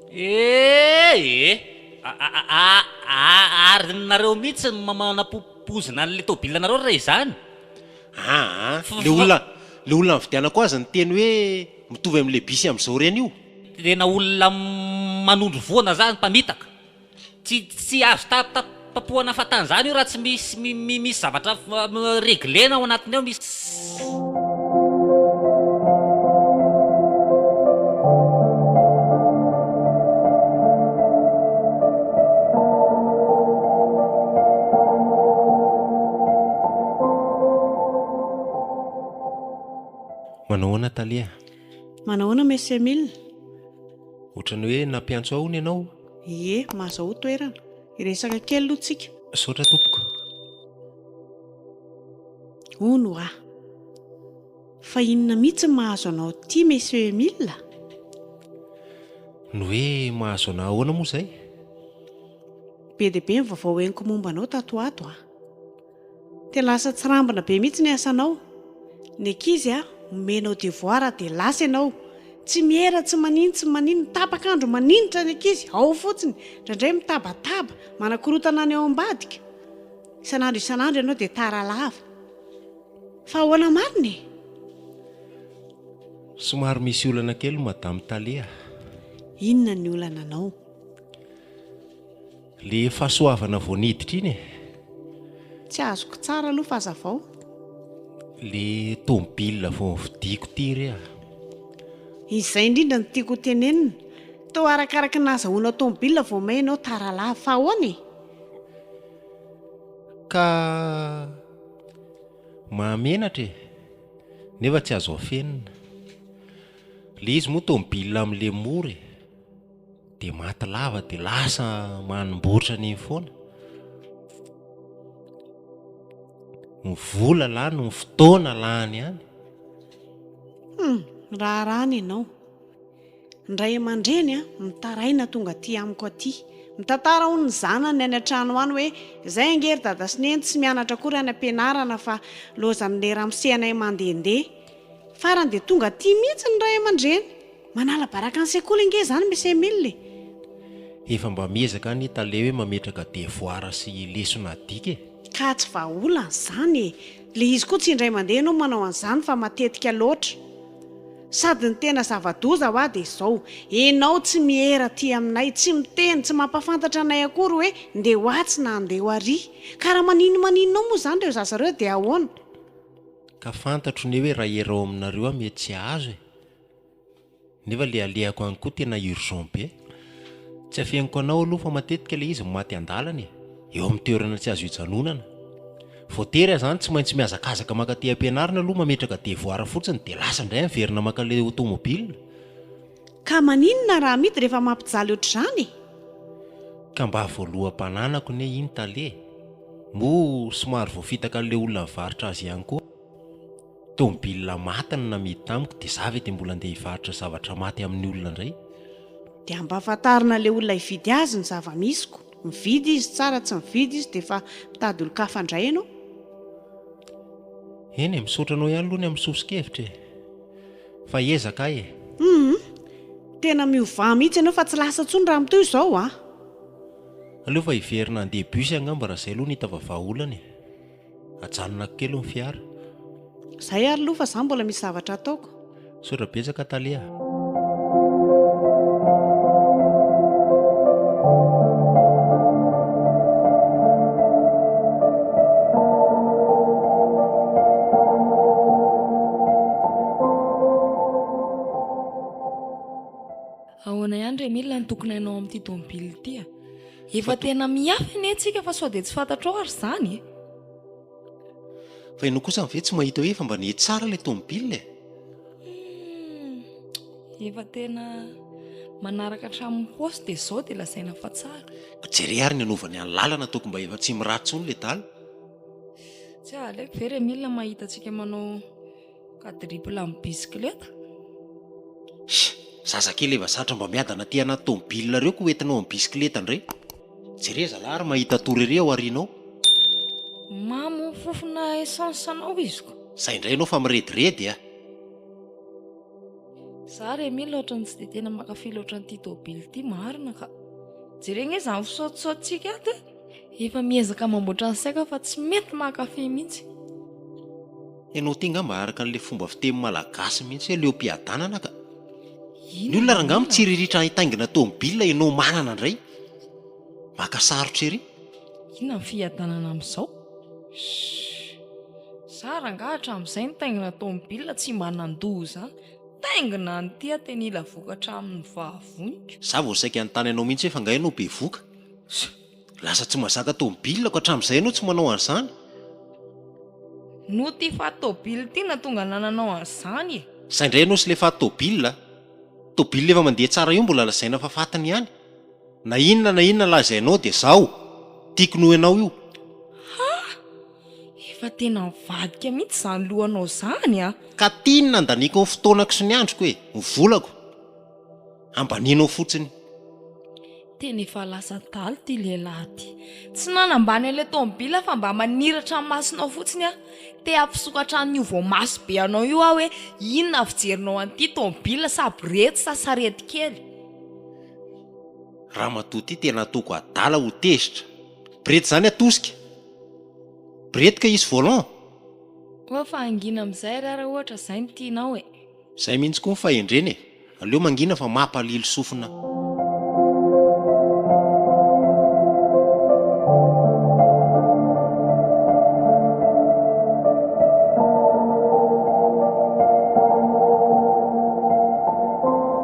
Eh! Ary nareo mihitsy no manapopoizina an'ilay tôbilanareo raha izany. Aa! Le olona le olona nividianako azy niteny hoe mitovy amin'ilay bisy amin'izao ireny io. Tena olona manondro voana zany mpamitaka. Tsy tsy azo tapohana fahatany zany io raha tsy misy misy zavatra reglena ao anatiny ao misy. Manao ahoana Tale a? Manao ahoana Monsieur Emile? Ohatran'ny hoe nampiantso ahy hono ianao? Ie, mahazahoa toerana. Hiresaka kely aloha tsika. Misaotra tompoko. Hono hoa. Fa inona mihitsy ny mahazo anao ity Monsieur Emile a? Ny hoe mahazo anah ahoana moa izay? Be dia be ny vaovao henoko momba anao tato ho ato a. Tena lasa tsirambina be mihitsy ny asanao. Ny ankizy a, omenao devoir dia lasa ianao. Tsy miera, tsy manino, tsy manino, tapaka andro maninitra ny ankizy, ao fotsiny, indraindray mitabataba, manakorontana ny ao ambadika. Isan'andro isan'andro ianao dia tara lava. Fa ahoana marina e? Somary misy olana kely Madame Tale a. Inona ny olananao? Le fahasoavana vao niditra iny e. Tsy azoko tsara aloha fa azavao. Le tomobile vao novidiako ity re a. Izay indrindra no tiako ho tenenina. Toa arakaraky ny nahazahoanao tomobile vao may ianao tara lava. Fa ahoana e? Ka mahamenatra e. Nefa tsy azo afenina. Le izy moa tomobile amle mora e. Dia maty lava dia lasa manimboatra an'iny foana. Ny vola lany, ny fotoana lany ihany. Hum, raharaha ny anao. Ny ray aman-dreny an, mitaraina tonga aty amiko aty. Mitantara hono ny zanany any an-trano any hoe, izay ange ry dada sy neny tsy mianatra akory any am-pianarana fa lozan'ilay ramose anay mandehandeha. Farany dia tonga aty mihitsy ny ray aman-dreny. Manala baraka ny sekoly ange izany Monsieur Emile e! Efa mba miezaka anie tale hoe mametraka devoir sy lesona adika e! Ka tsy vahaolana izany e! Le izy koa tsy indray mandeha ianao manao an'izany fa matetika loatra. Sady ny tena zava-doza hoa dia izao, enao tsy miera aty aminay, tsy miteny, tsy mampafantatra anay akory hoe ndeha ho atsy na andeha ho ary. Ka raha maninomaninona ao moa izany ireo zaza ireo dia ahoana? Ka fantatro ne hoe raha hiera ao aminareo aho mety tsy hahazo e! Nefa le alehako any koa tena urgent be. Tsy afeniko anao aloha fa matetika le izy maty andalana e! Eo amin'ny toerana tsy azo ijanonana. Voatery aho zany tsy maintsy mihazakazaka mankaty am-pianarana aloha mametraka devoir fotsiny dia lasa indray miverina maka le automobile. Ka maninona raha amidy rehefa mampijaly ohatr'izany e? Ka mba voaloham-pananako ne iny tale e! Moa somary voafitaka an'le olona nivarotra azy ihany koa. Tomobile maty no namidy tamiko dia za ve dia mbola andeha hivarotra zavatra maty amin'ny olona indray? Dia ampahafantarina ilay olona hividy azy ny zava-misy ko. Mividy izy tsara, tsy mividy izy dia efa mitady olon-kafa indray ianao. Eny e, misaotra anao ihany aloha ny amin'ny soso-kevitra e. Fa hiezaka aho e. Humm. Tena miovà mihitsy ianao fa tsy lasa intsony raha mitohy izao a. Aleo fa hiverina handeha bus angamba raha izay aloha no hita fa vahaolana e. Ajanonako kely ny fiara. Zay ary aloha fa za mbola misy zavatra ataoko. Misaotra betsaka tale a. Ahoana ihany re Mila ny tokony hainao amin'ity tomobile ity a? Efa tena mihafy anie tsika fa sao dia tsy fantatrao ary izany e! Fa ianao kosa ve tsy mahita hoe efa mba nety tsara ilay tomobile e? Humm, efa tena manaraka hatramin'ny paosy dia izao dia lazaina fa tsara. Ka jere ary ny anaovany an'ny lalana ataoko mba efa tsy miratsy intsony ilay dala. Tsy aleoko ve re Mila mahita antsika manao Quadruple amin'ny bisikileta? Sh! Zazakely efa zatra mba miadana aty anaty tomobile reo ko entinao amin'ny bisikileta ndray. Jereo zalahy ary mahita tory ery ao aoriana ao. Mamo ny fofona essence anao izy ko. Zay ndray enao fa mirediredy a! Za re Mila ohatran'ny tsy dia tena mankafy loatra an'ity tôbily ity marina ka. Jereo nge izany fisaotisaotintsika ato e! Efa miezaka mamboatra ny saiko aho fa tsy mety mankafy mihitsy. Ianao ity angamba araka an'ilay fomba fiteny malagasy mihitsy hoe leom-piadanana ka. Ny olona rangaha mitsiriritra hitaingina tômôbila ianao manana indray. Maka sarotra ery. Inona ny fiadanana amin'izao? Shh. Za rangaha hatramin'izay nitaingina tômôbila tsy mba nandoa izany. Taingina an'ity aho tena hila vokatra amin'ny vavoniko. Za vao saika hanontany anao mihitsy hoe fa nga ianao bevoka? Shh. Lasa tsy mahazaka tômôbila ko hatramin'izay ianao tsy manao an'izany. Noho ity faty tôbily ity nahatonga anah nanao an'izany e. Zay indray ianao sy le faty tôbila a. Tôbila efa mandeha tsara io mbola lazaina fa fatiny ihany. Na inona na inona lazainao dia zaho tiako noho ianao io. Ha! Efa tena mivadika mihitsy izany lohanao izany a! Ka ty no nandaniako ny fotoanako sy ny androko e, ny volako. Ambanianao fotsiny. Tena efa lasa adala ity lehilahy ity. Tsy nanambany an'ilay tomobila fa mba maniratra ny masonao fotsiny aho. Te hampisokatra an'io voamaso be anao io aho hoe inona fijerinao an'ity tomobila sa borety sa sarety kely. Ramatoa ity tena ataoko adala ho tezitra. Borety izany atosika. Borety ka hisy volant. Koa fa hangina amin'izay ary aho raha ohatra izay no tianao e. Zay mihitsy koa ny fahendrena e! Aleo mangina fa mampalilo sofina.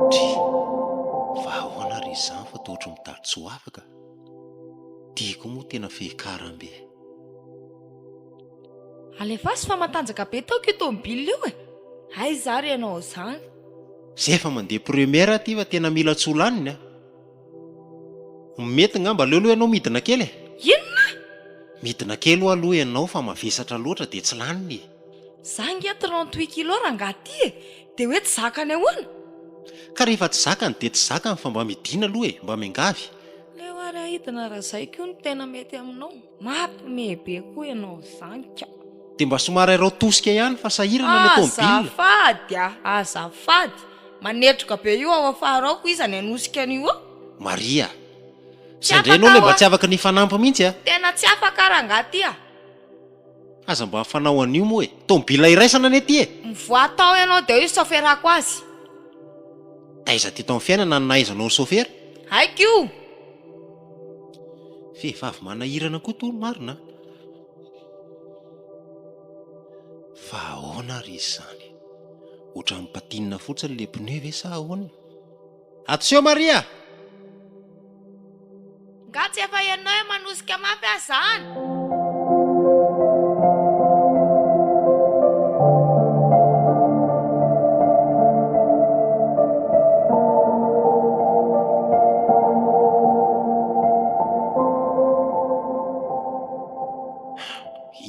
Dry, fa ahoana re izany fa toa ohatry mitady tsy ho afaka? Ty koa moa tena fehikaram-be. Alefaso fa matanjaka be taoko io tomobile io e! Aiza ary ianao zany? Zay efa mandeha première aty fa tena mila tsy ho laniny a! Mety ngamba aleo aloha ianao midina kely e! Inona? Midina kely hoa aloha ianao fa mavesatra loatra dia tsy laniny e! Za nge 38 kilos rangaha ty e! Dia hoe tsy zakany ahoana? Ka rehefa tsy zakany dia tsy zakany fa mba midina aloha e! Mba miangavy. Aleo ary ahidina raha zay koa no tena mety aminao. Mampime be koa ianao zany ka. Dia mba somary arao tosika ihany fa sahirana ilay tomobile. Azafady a! Azafady! Manetroka be io ao afara ao ko iza ny hanosika an'io ao? Maria a! Zay indray ianao ilay mba tsy afaka ny hifanampy mihitsy a! Tena tsy afaka rangaha ty a! Aza mba mifanao an'io moa e! Tomobila iraisana anie ity e! Mivoaha tao ianao dia io saoferako azy. Taiza teto amin'ny fiainana no nahaizanao nisaofera? Haiko io! Vehivavy manahirana koa toa ny marina an! Fa ahoana ary izy izany? Ohatran'ny patinina fotsiny le pneu ve sa ahoana? Attention Maria! Nga tsy efa ianao io manosika mafy ahy zany?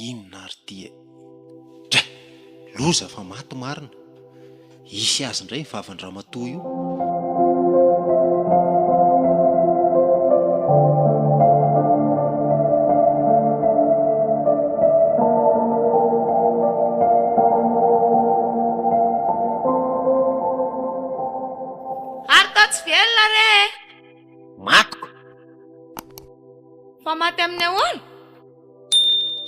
Inona ary ity e? Dray! Loza fa maty marina. Hisy azy indray ny vavan-dramatoa io. Ary tao tsy velona re e! Matiko. Fa maty amin'ny ahoana?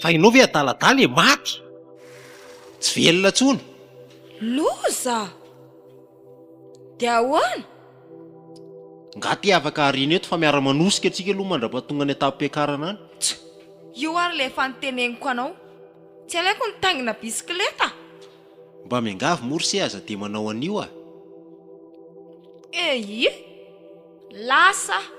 Fa ianao ve adaladala e, maty! Tsy velona intsony. Loza! Dia ahoana? Nga ty afaka ariana eto fa miara-manosika antsika aloha mandra-pahatonga any an-tampom-piakarana any. Tch! Io ary ilay efa noteneniko anao. Tsy alaiko ny taingina bisikileta. Mba miangavy moa ry se aza dia manao an'io ah! Eii! Lasa aho.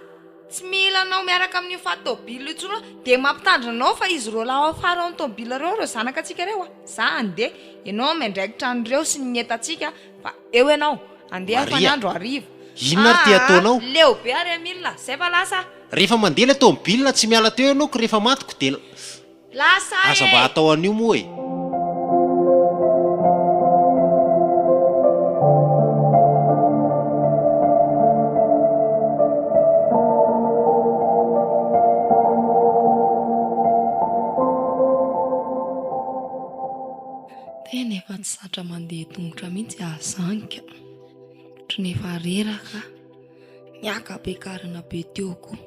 Tsy mila anao miaraka amin'io faty tôbila io intsony aho. Dia mampitandrina anao fa izy roalahy ao afara ao amin'ny tôbila ireo ireo zanaka-tsika ireo ah. Za handeha. Ianao miandraikitra an'ireo sy ny entantsika fa eo ianao. Handeha aho fa ny Maria! andro hariva. Inona ary ty Aa! ataonao? Leo be ary Emile. Zay fa lasa aho. Rehefa mandeha ilay tômobila tsy miala teo ianao ko rehefa matiko dia. Lasa Aza mba e! atao an'io moa e! Tena efa tsy zatra mandeha tongotra mihitsy aho zany ka. Ohatran'ny efa reraka aho. Niaka-piakarana be teo koa.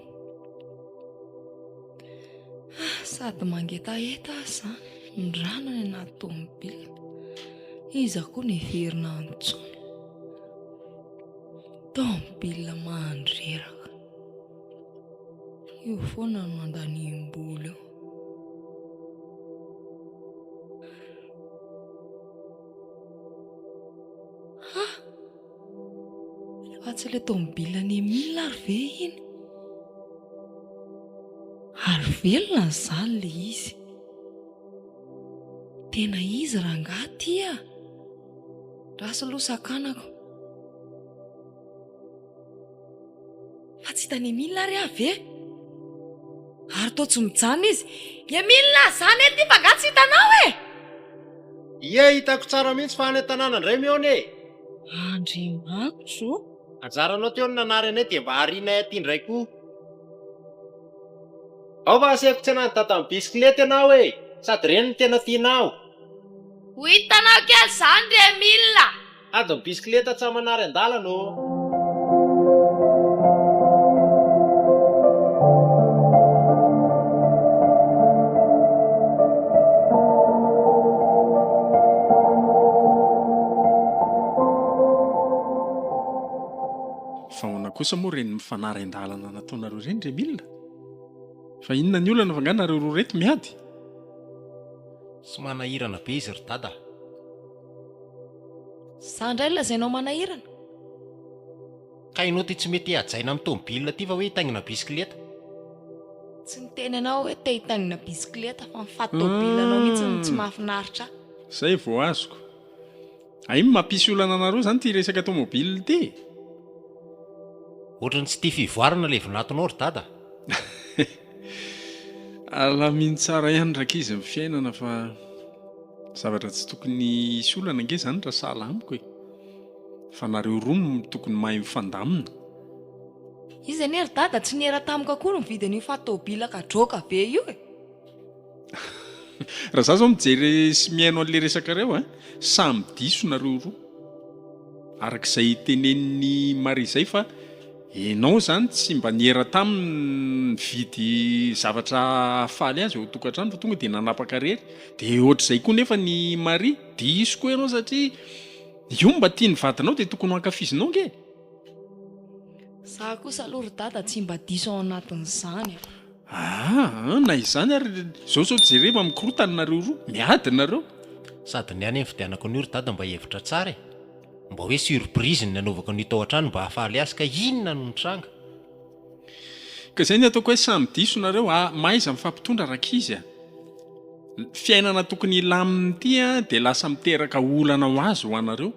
Ah, sady mangetaheta aho izany, ny rano any anaty tomobile. Iza koa no hiverina any intsony? Tomobile mandreraka. Io foana no andaniam-bola eo. Ah! Fa tsy ilay tomobilan'i Emile ary ve iny? Ary velona izany ilay izy. Tena izy rangahy ity a! Ratsy aloha sakanako. Fa tsy hitan'i Emile ary aho ve? Ary toa tsy mijanona izy. Emile, za anie ity fa angaha tsy hitanao e! Ie, hitako tsara mihitsy fa any an-tanàna indray mihaona e! Andriamanitro o! Anjaranao teo ny nanary anay dia mba arinay aty indray koa. Ao fa asehoko tsy anan'ny dadan'ny bisikileta ianao e! Sady ireny no tena tianao. Ho hitanao kely izany ry Emile a! Ady ny bisikileta tsa manary an-dalana ô! Fa ahoana kosa moa ireny mifanary an-dalana nataonareo ireny ry Emile? Fa inona ny olana fa nga nareo roa ireto miady? Tsy manahirana be izy ry dada a! Za ndray lazainao manahirana? Ka ianao ty tsy mety hajaina amin'ny tomobile ty fa hoe hitaingina bisikileta. Tsy niteny anao hoe te hitaingina bisikileta fa ny faty tomobile anao mihitsy no tsy mahafinaritra ahy. Zay vao azoko. Aim mampisy olana anareo zany ty resaka tomobile ty e? Ohatran'ny tsy tia fivoarana ilay vinatonao ry dada. Alamino tsara ihany rankizy ny fiainana fa zavatra tsy tokony hisy olana ange izany raha sahala amiko e! Fa nareo roa no tokony mahay mifandamina. Izy anie ry dada tsy niera tamiko akory nividy an'io faty tôbila kadroka be io e! Raha za zao mijery sy mihaino an'le resakareo a, samy diso nareo roa. Araka izay tenenin'i Maria izay fa. Enao zany tsy mba niera taminy nividy zavatra hahafaly azy ao an-tokantrano fa tonga dia nanapaka rery. Dia ohatr'izay koa nefa ny Maria, diso koa ianao satria io mba tian'ny vadinao dia tokony ho ankafizinao nge. Za kosa aloha ry dada tsy mba diso ao anatin'izany a. Aa na izany ary zao zao jereva mikorotana nareo roa, miady nareo. Sady ny ahy ny nividianako an'io ry dada mba hevitra tsara e. Mba hoe surprise ny nanaovako an'io tao an-trano mba hahafaly azy ka inona no nitranga? Ka izay ny ataoko hoe samy diso nareo a, mahaiza mifampitondra rankizy a! Fiainana tokony hilamina ity a dia lasa miteraka olana ho azy ho anareo.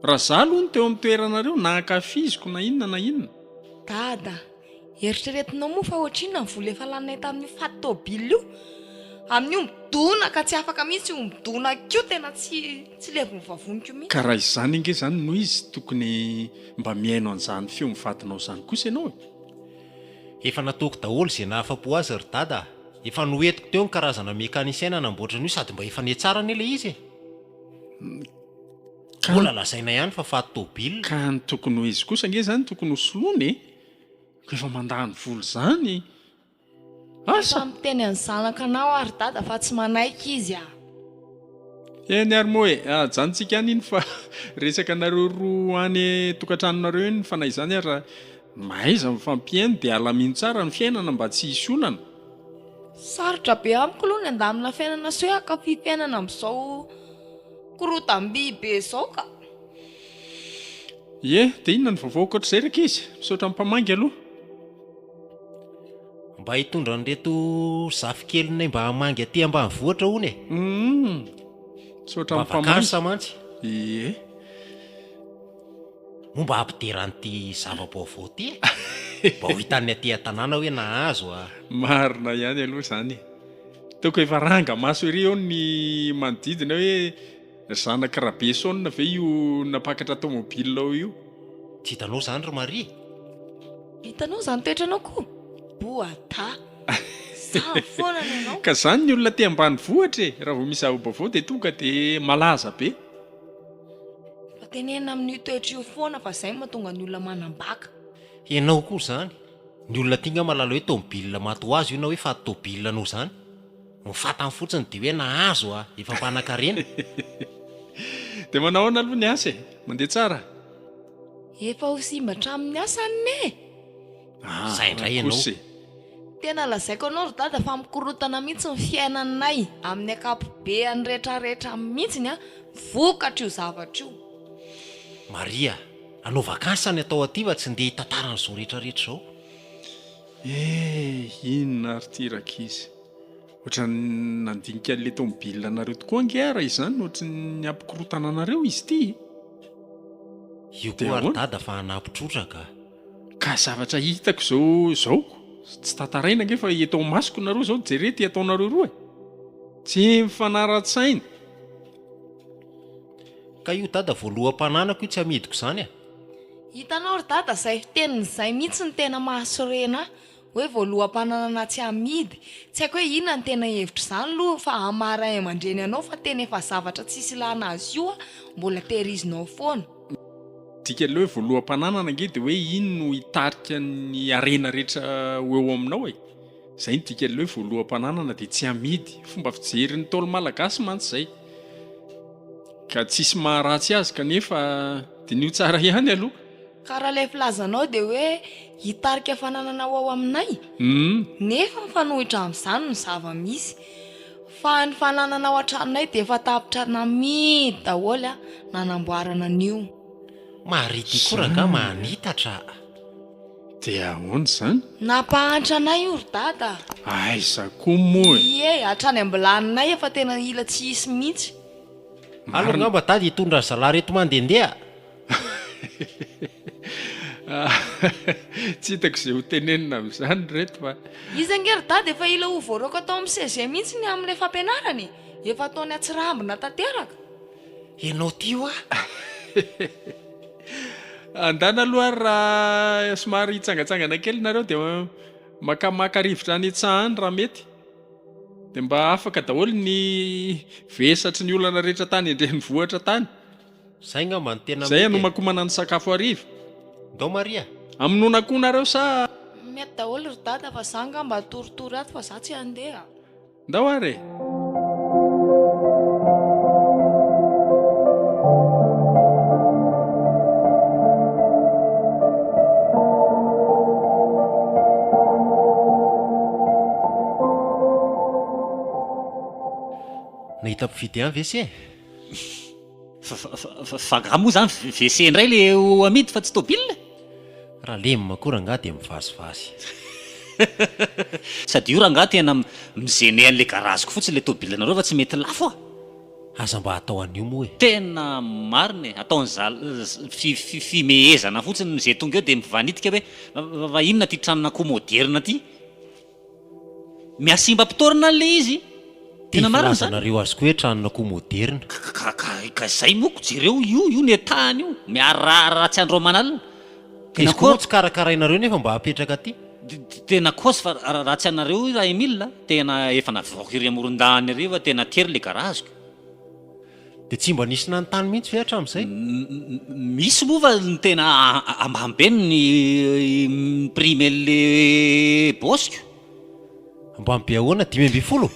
Raha za aloha no teo amin'ny toeranareo na ankafiziko na inona na inona. Dada, eritreretinao moa fa ohatrinona ny vola efa laninay tamin'io faty tôbila io? Amin'io midonaka tsy afaka mihitsy io midonaka io tena tsy tsy levon'ny vavoniko mihitsy. Ka raha izany ange izany no izy tokony mba mihaino an'izany feon'ny vadinao izany kosa ianao e! Efa nataoko daholo izay nahafapo azy ry dada a! Efa noentiko teo ny karazana mécanicien nanamboatra an'io sady mba efa nihatsara anie ilay izy e! Mbola lazaina ihany fa faty tôbila. Ka ny tokony ho izy kosa ange izany tokony ho soloina e! Rehefa mandany vola izany asa! Efa miteny an'ny zanakanao aho ry dada fa tsy manaiky izy ah! Eny ary moa e! Ajanontsika any iny fa resaka anareo roa any tokantranonareo iny fa na izany ary mahaiza mifampihaino dia alamino tsara ny fiainana mba tsy hisy olana. Sarotra be amiko aloha ny handamina fiainana sy hoe hankafy fiainana amin'izao korotam-by be izao ka. Ie, dia inona ny vaovao ankoatr'izay ry ankizy? Misaotra ny mpamangy aloha. Mba hitondra an'ireto zafikelinay mba hamangy aty ambanivohitra hono e. Humm. Misaotra ny mpamangy. Mba vacances mantsy. Ie. Moa mba hampidera an'ity zava-baovao ity e! Mba ho hitan'ny aty an-tanàna hoe nahazo a! Marina ihany aloha izany e! Toa efa ranga maso ery eo ny manodidina hoe zanak'i Rabeson ve io nampakatra tomobile ao io? Tsy hitanao izany ry Maria? Hitanao izany toetranao ko! Boada! Samy foana ny anao! Ka izany ny olona aty ambanivohitra e! Raha vao misy zava-baovao dia tonga dia malaza be. Fa tenenina amin'io toetra io foana fa zay no mahatonga ny olona manambaka. Ianao koa izany. Ny olona aty nga mahalala hoe tomobile maty ho azy io na hoe faty tobile anao izany. Ny fantany fotsiny dia hoe nahazo a, efa mpanakarena. Dia manao ahoana aloha ny asa e? Mandeha tsara? Efa ho simba hatramin'ny asa anie. Ah, Zay indray ianao. kosa e. Tena lazaiko anao ry dada fa mikorontana mihitsy ny fiainanay amin'ny ankapobeany retraretra mihitsiny a, vokatr'io zavatra io. Maria, hanao vacances ny atao aty fa tsy ndeha hitantara an'izao retraretra izao. Eh, inona ary ity rankizy. Ohatran'ny nandinika an'ilay tomobile anareo tokoa ange aho raha izany, ohatran'ny hampikorontana anareo izy ity e. Io Dia koa ary ahoana? dada fa hanampy trotraka a. Ka zavatra hitako izao izao ko, tsy tantaraina ange fa eto amasoko nareo izao, jereo ity ataonareo roa e! Tsy mifanara-tsaina. Ka io dada voaloham-pananako io tsy amidiko izany a! Hitanao ry dada izay fiteniny izay mihitsy no tena mahasorena ahy, hoe voaloham-pananana tsy amidy, tsy haiko hoe inona no tena hevitr'izany aloha fa hamaha ray aman-dreny anao fa tena efa zavatra tsisy ilana azy io mbola tehirizinao foana. Dikan'ilay hoe voaloham-pananana ange dia hoe iny no hitarika ny harena rehetra ho eo aminao e! Izay no dikan'ilay hoe voaloham-pananana dia tsy amidy. Fomba fijerin'ny Ntaolo Malagasy mantsy izay. Ka tsisy maharatsy azy kanefa diniho tsara ihany aloha. Ka raha ilay filazanao dia hoe hitarika fananana ho ao aminay? Nefa mifanohitra amin'izany ny zava-misy. Fa ny fananana ao an-tranonay dia efa tapitra namidy daholo nanamboarana an'io. Maria ty koa rangaha manitatra a! Dia ahoana izany? Nampahantra anay io ry dada a! Aiza koa moa e! Ie, hatrany am-bilaninay efa tena hila tsy hisy mihitsy. Aleo angamba dada hitondra ry zalahy reto mandehandeha a! Tsy hitako izay ho tenenina amin'izany ry reto fa. Izy ange ry dada efa hila ho voaroaka tao amin'ny CG mihitsy ny amin'ilay fampianarana e! Efa ataony atsirambina tanteraka. Ianao ty hoa! Andana aloha ary raha somary hitsangatsangana kely nareo dia makamaka rivotra any an-tsaha any raha mety. Dia mba afaka daholo ny vesatry ny olana rehetra tany an-drenivohitra tany. Zay ngamba no tena Zay mety e. hanomankomana ny sakafo hariva. Ndao Maria a! Hamonoana akoho nareo sa? Mety daholo ry dada fa za angamba hatoritory ato fa za tsy handeha. Ndao ary e! Nahita mpividy ihany ve se e? Fa angaha moa izany WC indray le ho amidy fa tsy tôbila? Raha lemma koa rangaha dia mivazivazy. Sady io rangaha tena mi-gêner an'le garage-ko fotsiny le tôbilanareo fa tsy mety lafo a! Aza mba atao an'io moa e! Tena marina e! Ataon'zal fimehezana fotsiny ze tonga eo dia mivanitika hoe fa inona ty tranon'akoho moderina ty? Mihasimba mpitaorina an'le izy. Tena marina zany. Filazanareo azy koa hoe tranon'akoho moderina. Ka ka ka zay moko jereo io io ny état-ny io. Miara-ratsy andro aman'alina. Tena Izy koa moa tsy karakarainareo nefa mba apetraka aty. Tena kôsy fa raha tsy anareo io Ra-Emile a, tena efa navoaka ery amoron-dany ery fa tena tery le garage-ko. Dia tsy mba nisy nanontany mihitsy ve hatramin'izay? Misy moa fa ny tena ambany be ny prix le bosiko. Ambany be ahoana? 15?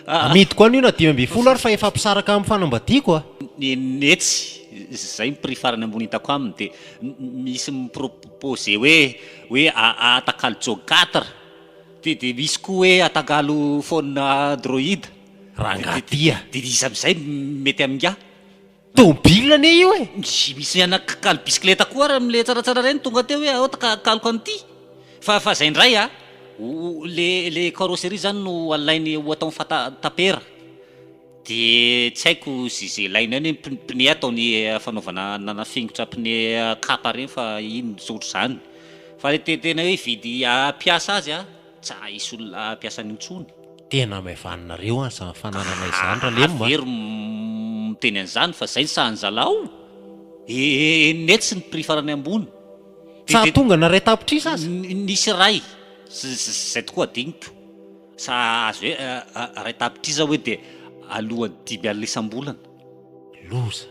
Amidiko any io na 15 ary fa efa mpisaraka amin'ny fanambadiako a! Etsy, izay ny prix farany ambony hitako aminy dia misy mi-proposer hoe hoe atakalo Jog quatre, dia dia misy koa hoe atakalo phone Android. Rangahy ty a! Dia iza amin'izay mety amin'ingahy? Tômôbila anie io e! Misy misy anakalo bisikileta koa ary amin'ilay tsaratsara ireny tonga teo hoe ao takaloko an'ity. Fa fa izay indray a, le le carrosserie izany no alainy ho ataony fata tapera. Dia tsy haiko izay izay ilainy any hoe pneu ataony fanaovana nanafingotra pneu kapa ireny fa iny ohatr'izany. Fa le tena hoe hividy hampiasa azy a, Tsy hisy olona hampiasa an'io intsony. Tena hamaivaninareo an izany fananana izany Ralem a! Avero miteny an'izany fa zay ny sahan'zalahy o! Enina hetsy ny prix farany ambony. Tsy hahatonga na iray tapitrisa aza? Nisy iray, zay tokoa adinoko, sa azo hoe iray tapitrisa hoe dia alohan'ny 50 isam-bolana. Loza!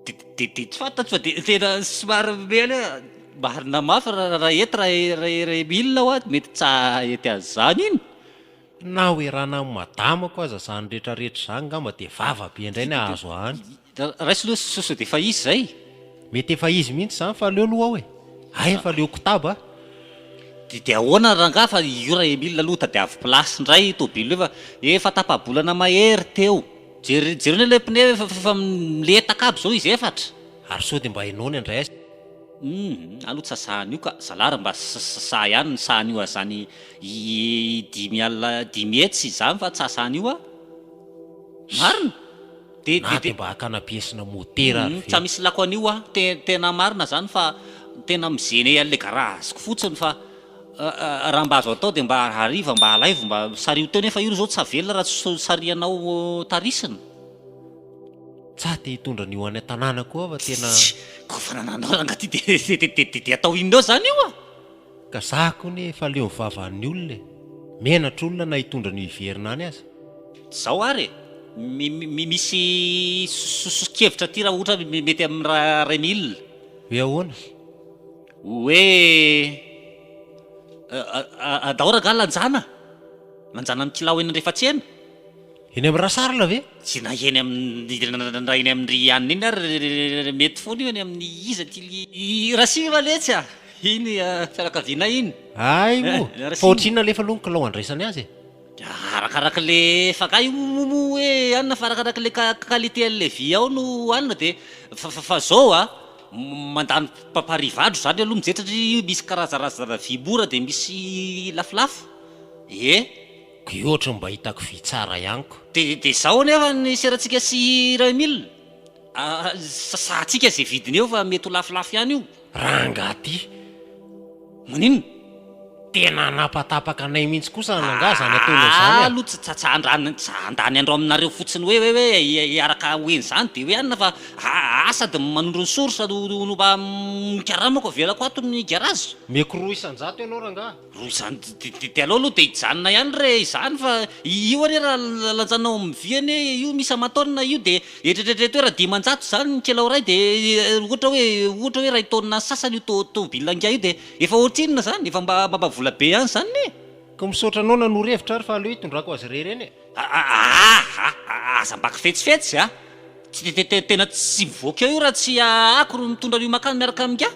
Dia dia tsy fantatro fa dia tena somary mena hoe marina mafy raha eto raha Emile hoa mety tsy hahety an'izany iny. Na ho erana amin'ny madamako aza izany rehetra rehetra izany ngamba dia vava be indray ny hahazo ahy any. Raiso aloha sao sao dia efa izy izay. Mety efa izy mihitsy izany fa aleo aloha ao e. Hay efa leo kotaba a. Dia dia ahoana rangahy fa io raha Emile aloha tadiavo place indray tôbilo io fa efa tapa-bolana mahery teo. Jereo jereo anie ilay pneu efa efa miletaka aby zao izy efatra. Ary sao dia mba hainao ny handray azy. Humm aloha tsa sahan'io ka, zalah ra mba sahy ihany ny sahan'io azany 50 500 izany fa tsa sahan'io ah. Marina. De Na dia mba hakana pièce-na motera ary ve. Tsa misy lako an'io ah, tena marina zany fa tena mi-gêner an'le garage-ko fotsiny fa Raha mba azo atao dia mba hariva mba alaivo mba sariho teo nefa io zao tsy avela raha tsy sarihanao tarisina. Tsa te hitondra an'io any an-tanàna koa aho fa tena. Koa fanananao rangah ty de de atao inona eo zany io a! Ka za koa anie efa leo ny vavan'ny olona e! Menatra olona na hitondra an'io hiverina any aza. Zao ary e! Misy soso-kevitra aty raha ohatra mety amin'ny Raimile. Hoe ahoana? Hoe Andao rangah lanjana, lanjana amin'ny kilao eny Andrefatsena. Eny amin'ny Rasarla ve? Tsy na eny amin'ny na eny amin'ny ry anona iny ary mety foana io eny amin'ny iza ty ly Rasima letsy a! Iny fianakavianay iny. Hay moa! Fa ohatrinona alefa aloha ny kilao andraisany azy e? Arakaraka le fa io moa hoe anona fa arakaraka le qualité an'le vy ao no anona de fa fa zao a mandany paparivadro zany aloha mijery satria misy karazarazana vy mora de misy lafolafo e. Ko io ohatry ny mba hitako vy tsara ihany ko. De de zao anefa ny serantsika sy 1000 sasantsika ze vidiny eo fa mety ho lafolafo ihany io. Rangaha ty. Maninona? Tena hanapatapaka anay mihitsy kosa angaha izany ataonao izany a! Aloha tsy tsy handany tsy handany andro aminareo fotsiny hoe hoe hoe hiaraka ho eny izany dia hoe anona fa aa! Za sady manondro ny source no no mba mikaramako avelako ato ny garage. Omeko 102 ianao rangaha. Roa isan de aleo aloha de hijanona ihany re izany fa io anie raha lanjanao amin'ny vy anie io misy aman-taonina io de eritrereto hoe raha 500 izany ny kilao iray de ohatra hoe ohatra hoe iray taonina sy sasany io to tômôbila ingahy io de efa ohatrinona izany efa mba mba vola be ihany izany ne. Ka misaotra anao nanoro hevitra ary fa aleo hitondrako azy irery eny e. Aa aza mba kifetsifetsy a! Tsy de te tena tsy mivoaka eo io raha tsy ako no mitondra an'io makany miaraka amin'ingahy.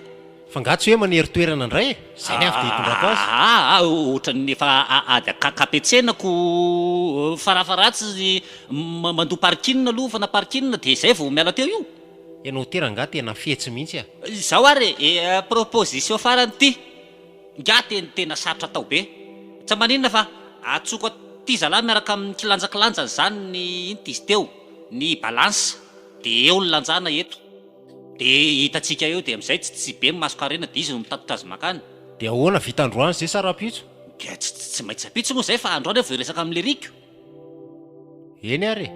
Fa nga tsy hoe manery toerana indray e! Zay ny avy dia hitondrako azy. Aa ohatran'ny efa ady ankapetsenako farafaharatsiny mandoa parking aloha fa na parking dia izay vao miala teo io. Ianao ity rangahy tena fetsy mihitsy a! Izao ary e, proposition farany ity. Ingahy teny tena sarotra atao be. Tsa maninona fa atsoko aty zalahy miaraka amin'ny kilanjakilanjany zany ny inty izy teo, ny balance, de eo ny lanjana eto. De hitantsika eo de amin'izay tsy tsy be ny masonkarena de izy no mitatitra azy makany. De ahoana vita androany zay sa rahampitso? Dia tsy tsy maintsy ampitso moa zay fa androany aho vao hiresaka amin'i Leriko. Eny ary e!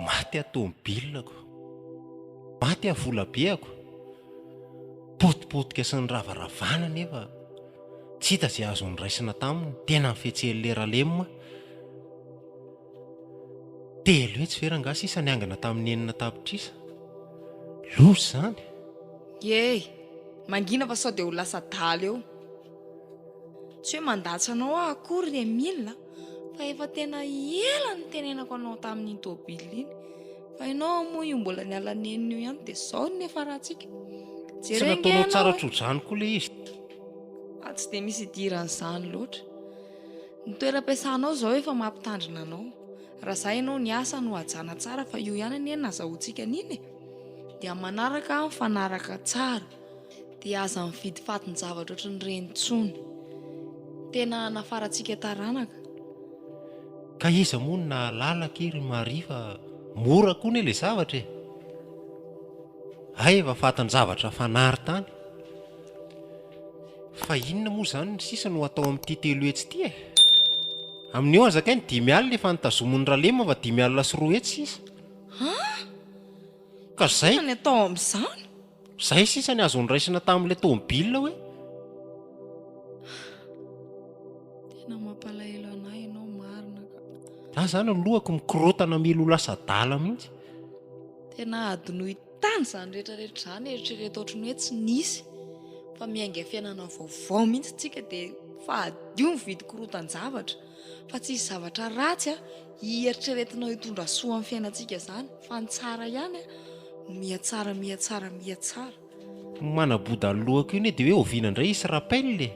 Maty aho tomobilako, maty aho volabeako, potipotika sy niravaravana nefa Tsy hita izay azo noraisina taminy, tena nifetsehan'ilay Ralema. 300 ve rangahy sisa niangana tamin'ny 6 tapitrisa? Loza izany! Iey! Mangina fa sao dia ho lasa adala eo. Tsy hoe mandatsa anao aho akory ry Emile a, fa efa tena ela nitenenako anao tamin'iny tôbila iny. Fa ianao moa io mbola niala nenina io ihany dia izao no niafarantsika. Tsy Jereo ange nataonao tsara ianao e. tso-drano koa ilay izy. Ah, tsy dia misy idiran'izany loatra. Ny toeram-piasanao izao efa mampitandrina anao. Raha za ianao ny asa no hajana tsara fa io ihany anie no nazahoantsika an'iny e. Dia amin'ny manaraka mifanaraka tsara. Dia aza mividy fatin-javatra ohatran'ireny intsony. Tena hanafarantsika taranaka. Ka iza moa no nahalala akia ry Maria fa mora koa anie ilay zavatra e! Hay efa fatin-javatra fanary tany. Fa inona moa izany ny sisa no atao amin'ity 300 ity e? Amin'io aza kay ny 50 efa notazomin'i Ralema fa 250 sisa. An! Ka zay. Inona ny atao amin'izany? Zay sisa ny azo noraisina tamin'ilay tomobile hoe. Tena mampalahelo anah ianao marina ka. Za zany ny lohako mikorontana mila ho lasa adala mihitsy. Tena adinoy tany izany rehetra rehetra izany, eritrereto ohatran'ny hoe tsy nisy fa miainga fiainana vaovao mihitsy tsika dia fadio mividy korotan-javatra fa tsy hisy zavatra ratsy a hieritreretinao hitondra soa amin'ny fiainantsika izany fa ny tsara ihany a no mihatsara mihatsara mihatsara. Ny manaboda ny lohako io anie dia hoe oviana indray hisy rappel e!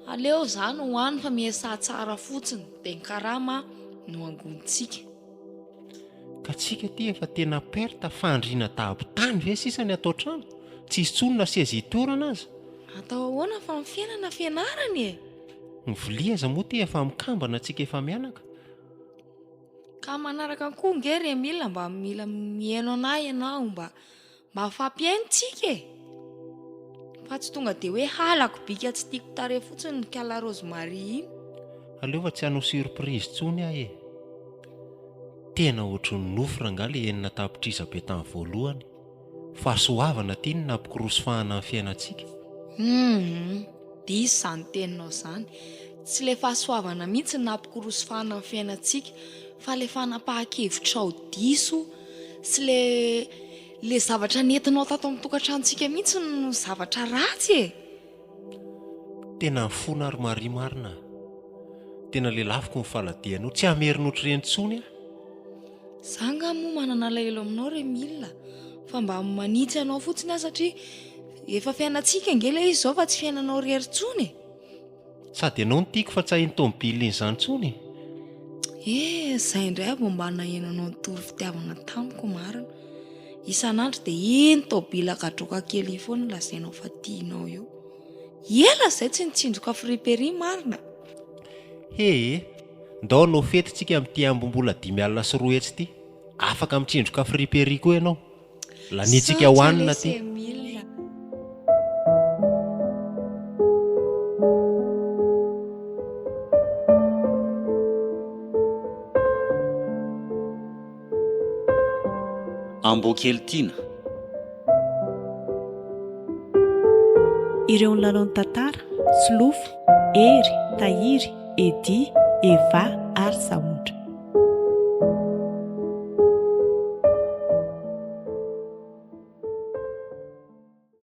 Aleo izany ho any fa mihesaha tsara fotsiny dia ny karama no angonintsika. Ka tsika aty efa tena perte fandriana dahabo tany ve sisa ny ato an-trano? Tsisy tsony na seza hitoerana aza. Atao ahoana fa ny fiainana fianarana e! Ny vilia aza moa ty efa mikambana tsika efa mianaka. Ka manaraka koa nge ry Emile mba mila mihaino anah ianao mba mba mifampihaino tsika e! Fa tsy tonga dia hoe halako bika tsy tiako tarehy fotsiny ny kala Rose Marie iny. Aleo fa tsy hanao surprise tsony aho e! Tena ohatry ny nofy rangahy le 6 tapitrisa be tamin'ny voalohany. Fahasoavana ty no nampikorosy fahana ny fiainantsika. Humm, diso izany teninao izany. Tsy ilay fahasoavana mihitsy no nampikorosy fahana ny fiainantsika fa ilay fanapahan-kevitrao diso sy ilay ilay zavatra nentinao tato amin'ny tokantranontsika mihitsy no zavatra ratsy e! Tena mifona aho ry Maria marina a! Tena lelafiko ny faladianao, tsy hamerina ohatr'ireny intsony aho. Za nga moa manana alahelo aminao ry Emile fa mba manitsy anao fotsiny aho satria efa fiainantsika ange ilay izy izao fa tsy fiainanao irery intsony e! Sady ianao no tiako fa tsy haheno tomobile izany intsony e! Eh, zay indray aho vao mba naheno anao nitory fitiavana tamiko marina. Isan'andro dia iny tôbila kadraoka kely iny foana lazainao fa tianao io. Ela izay tsy nitsindroka friperie marina. He e! Ndao hanao fety tsika amin'ity ambim-bola 250 ity. Afaka mitsindroka friperie koa ianao. Laniantsika hohanina Misaotra aty. lesy Emile a. Amboakely tiana. Ireo nilalao ny tantara, Solofo, Hery, Tahiry, Eddy, Eva ary Samoa.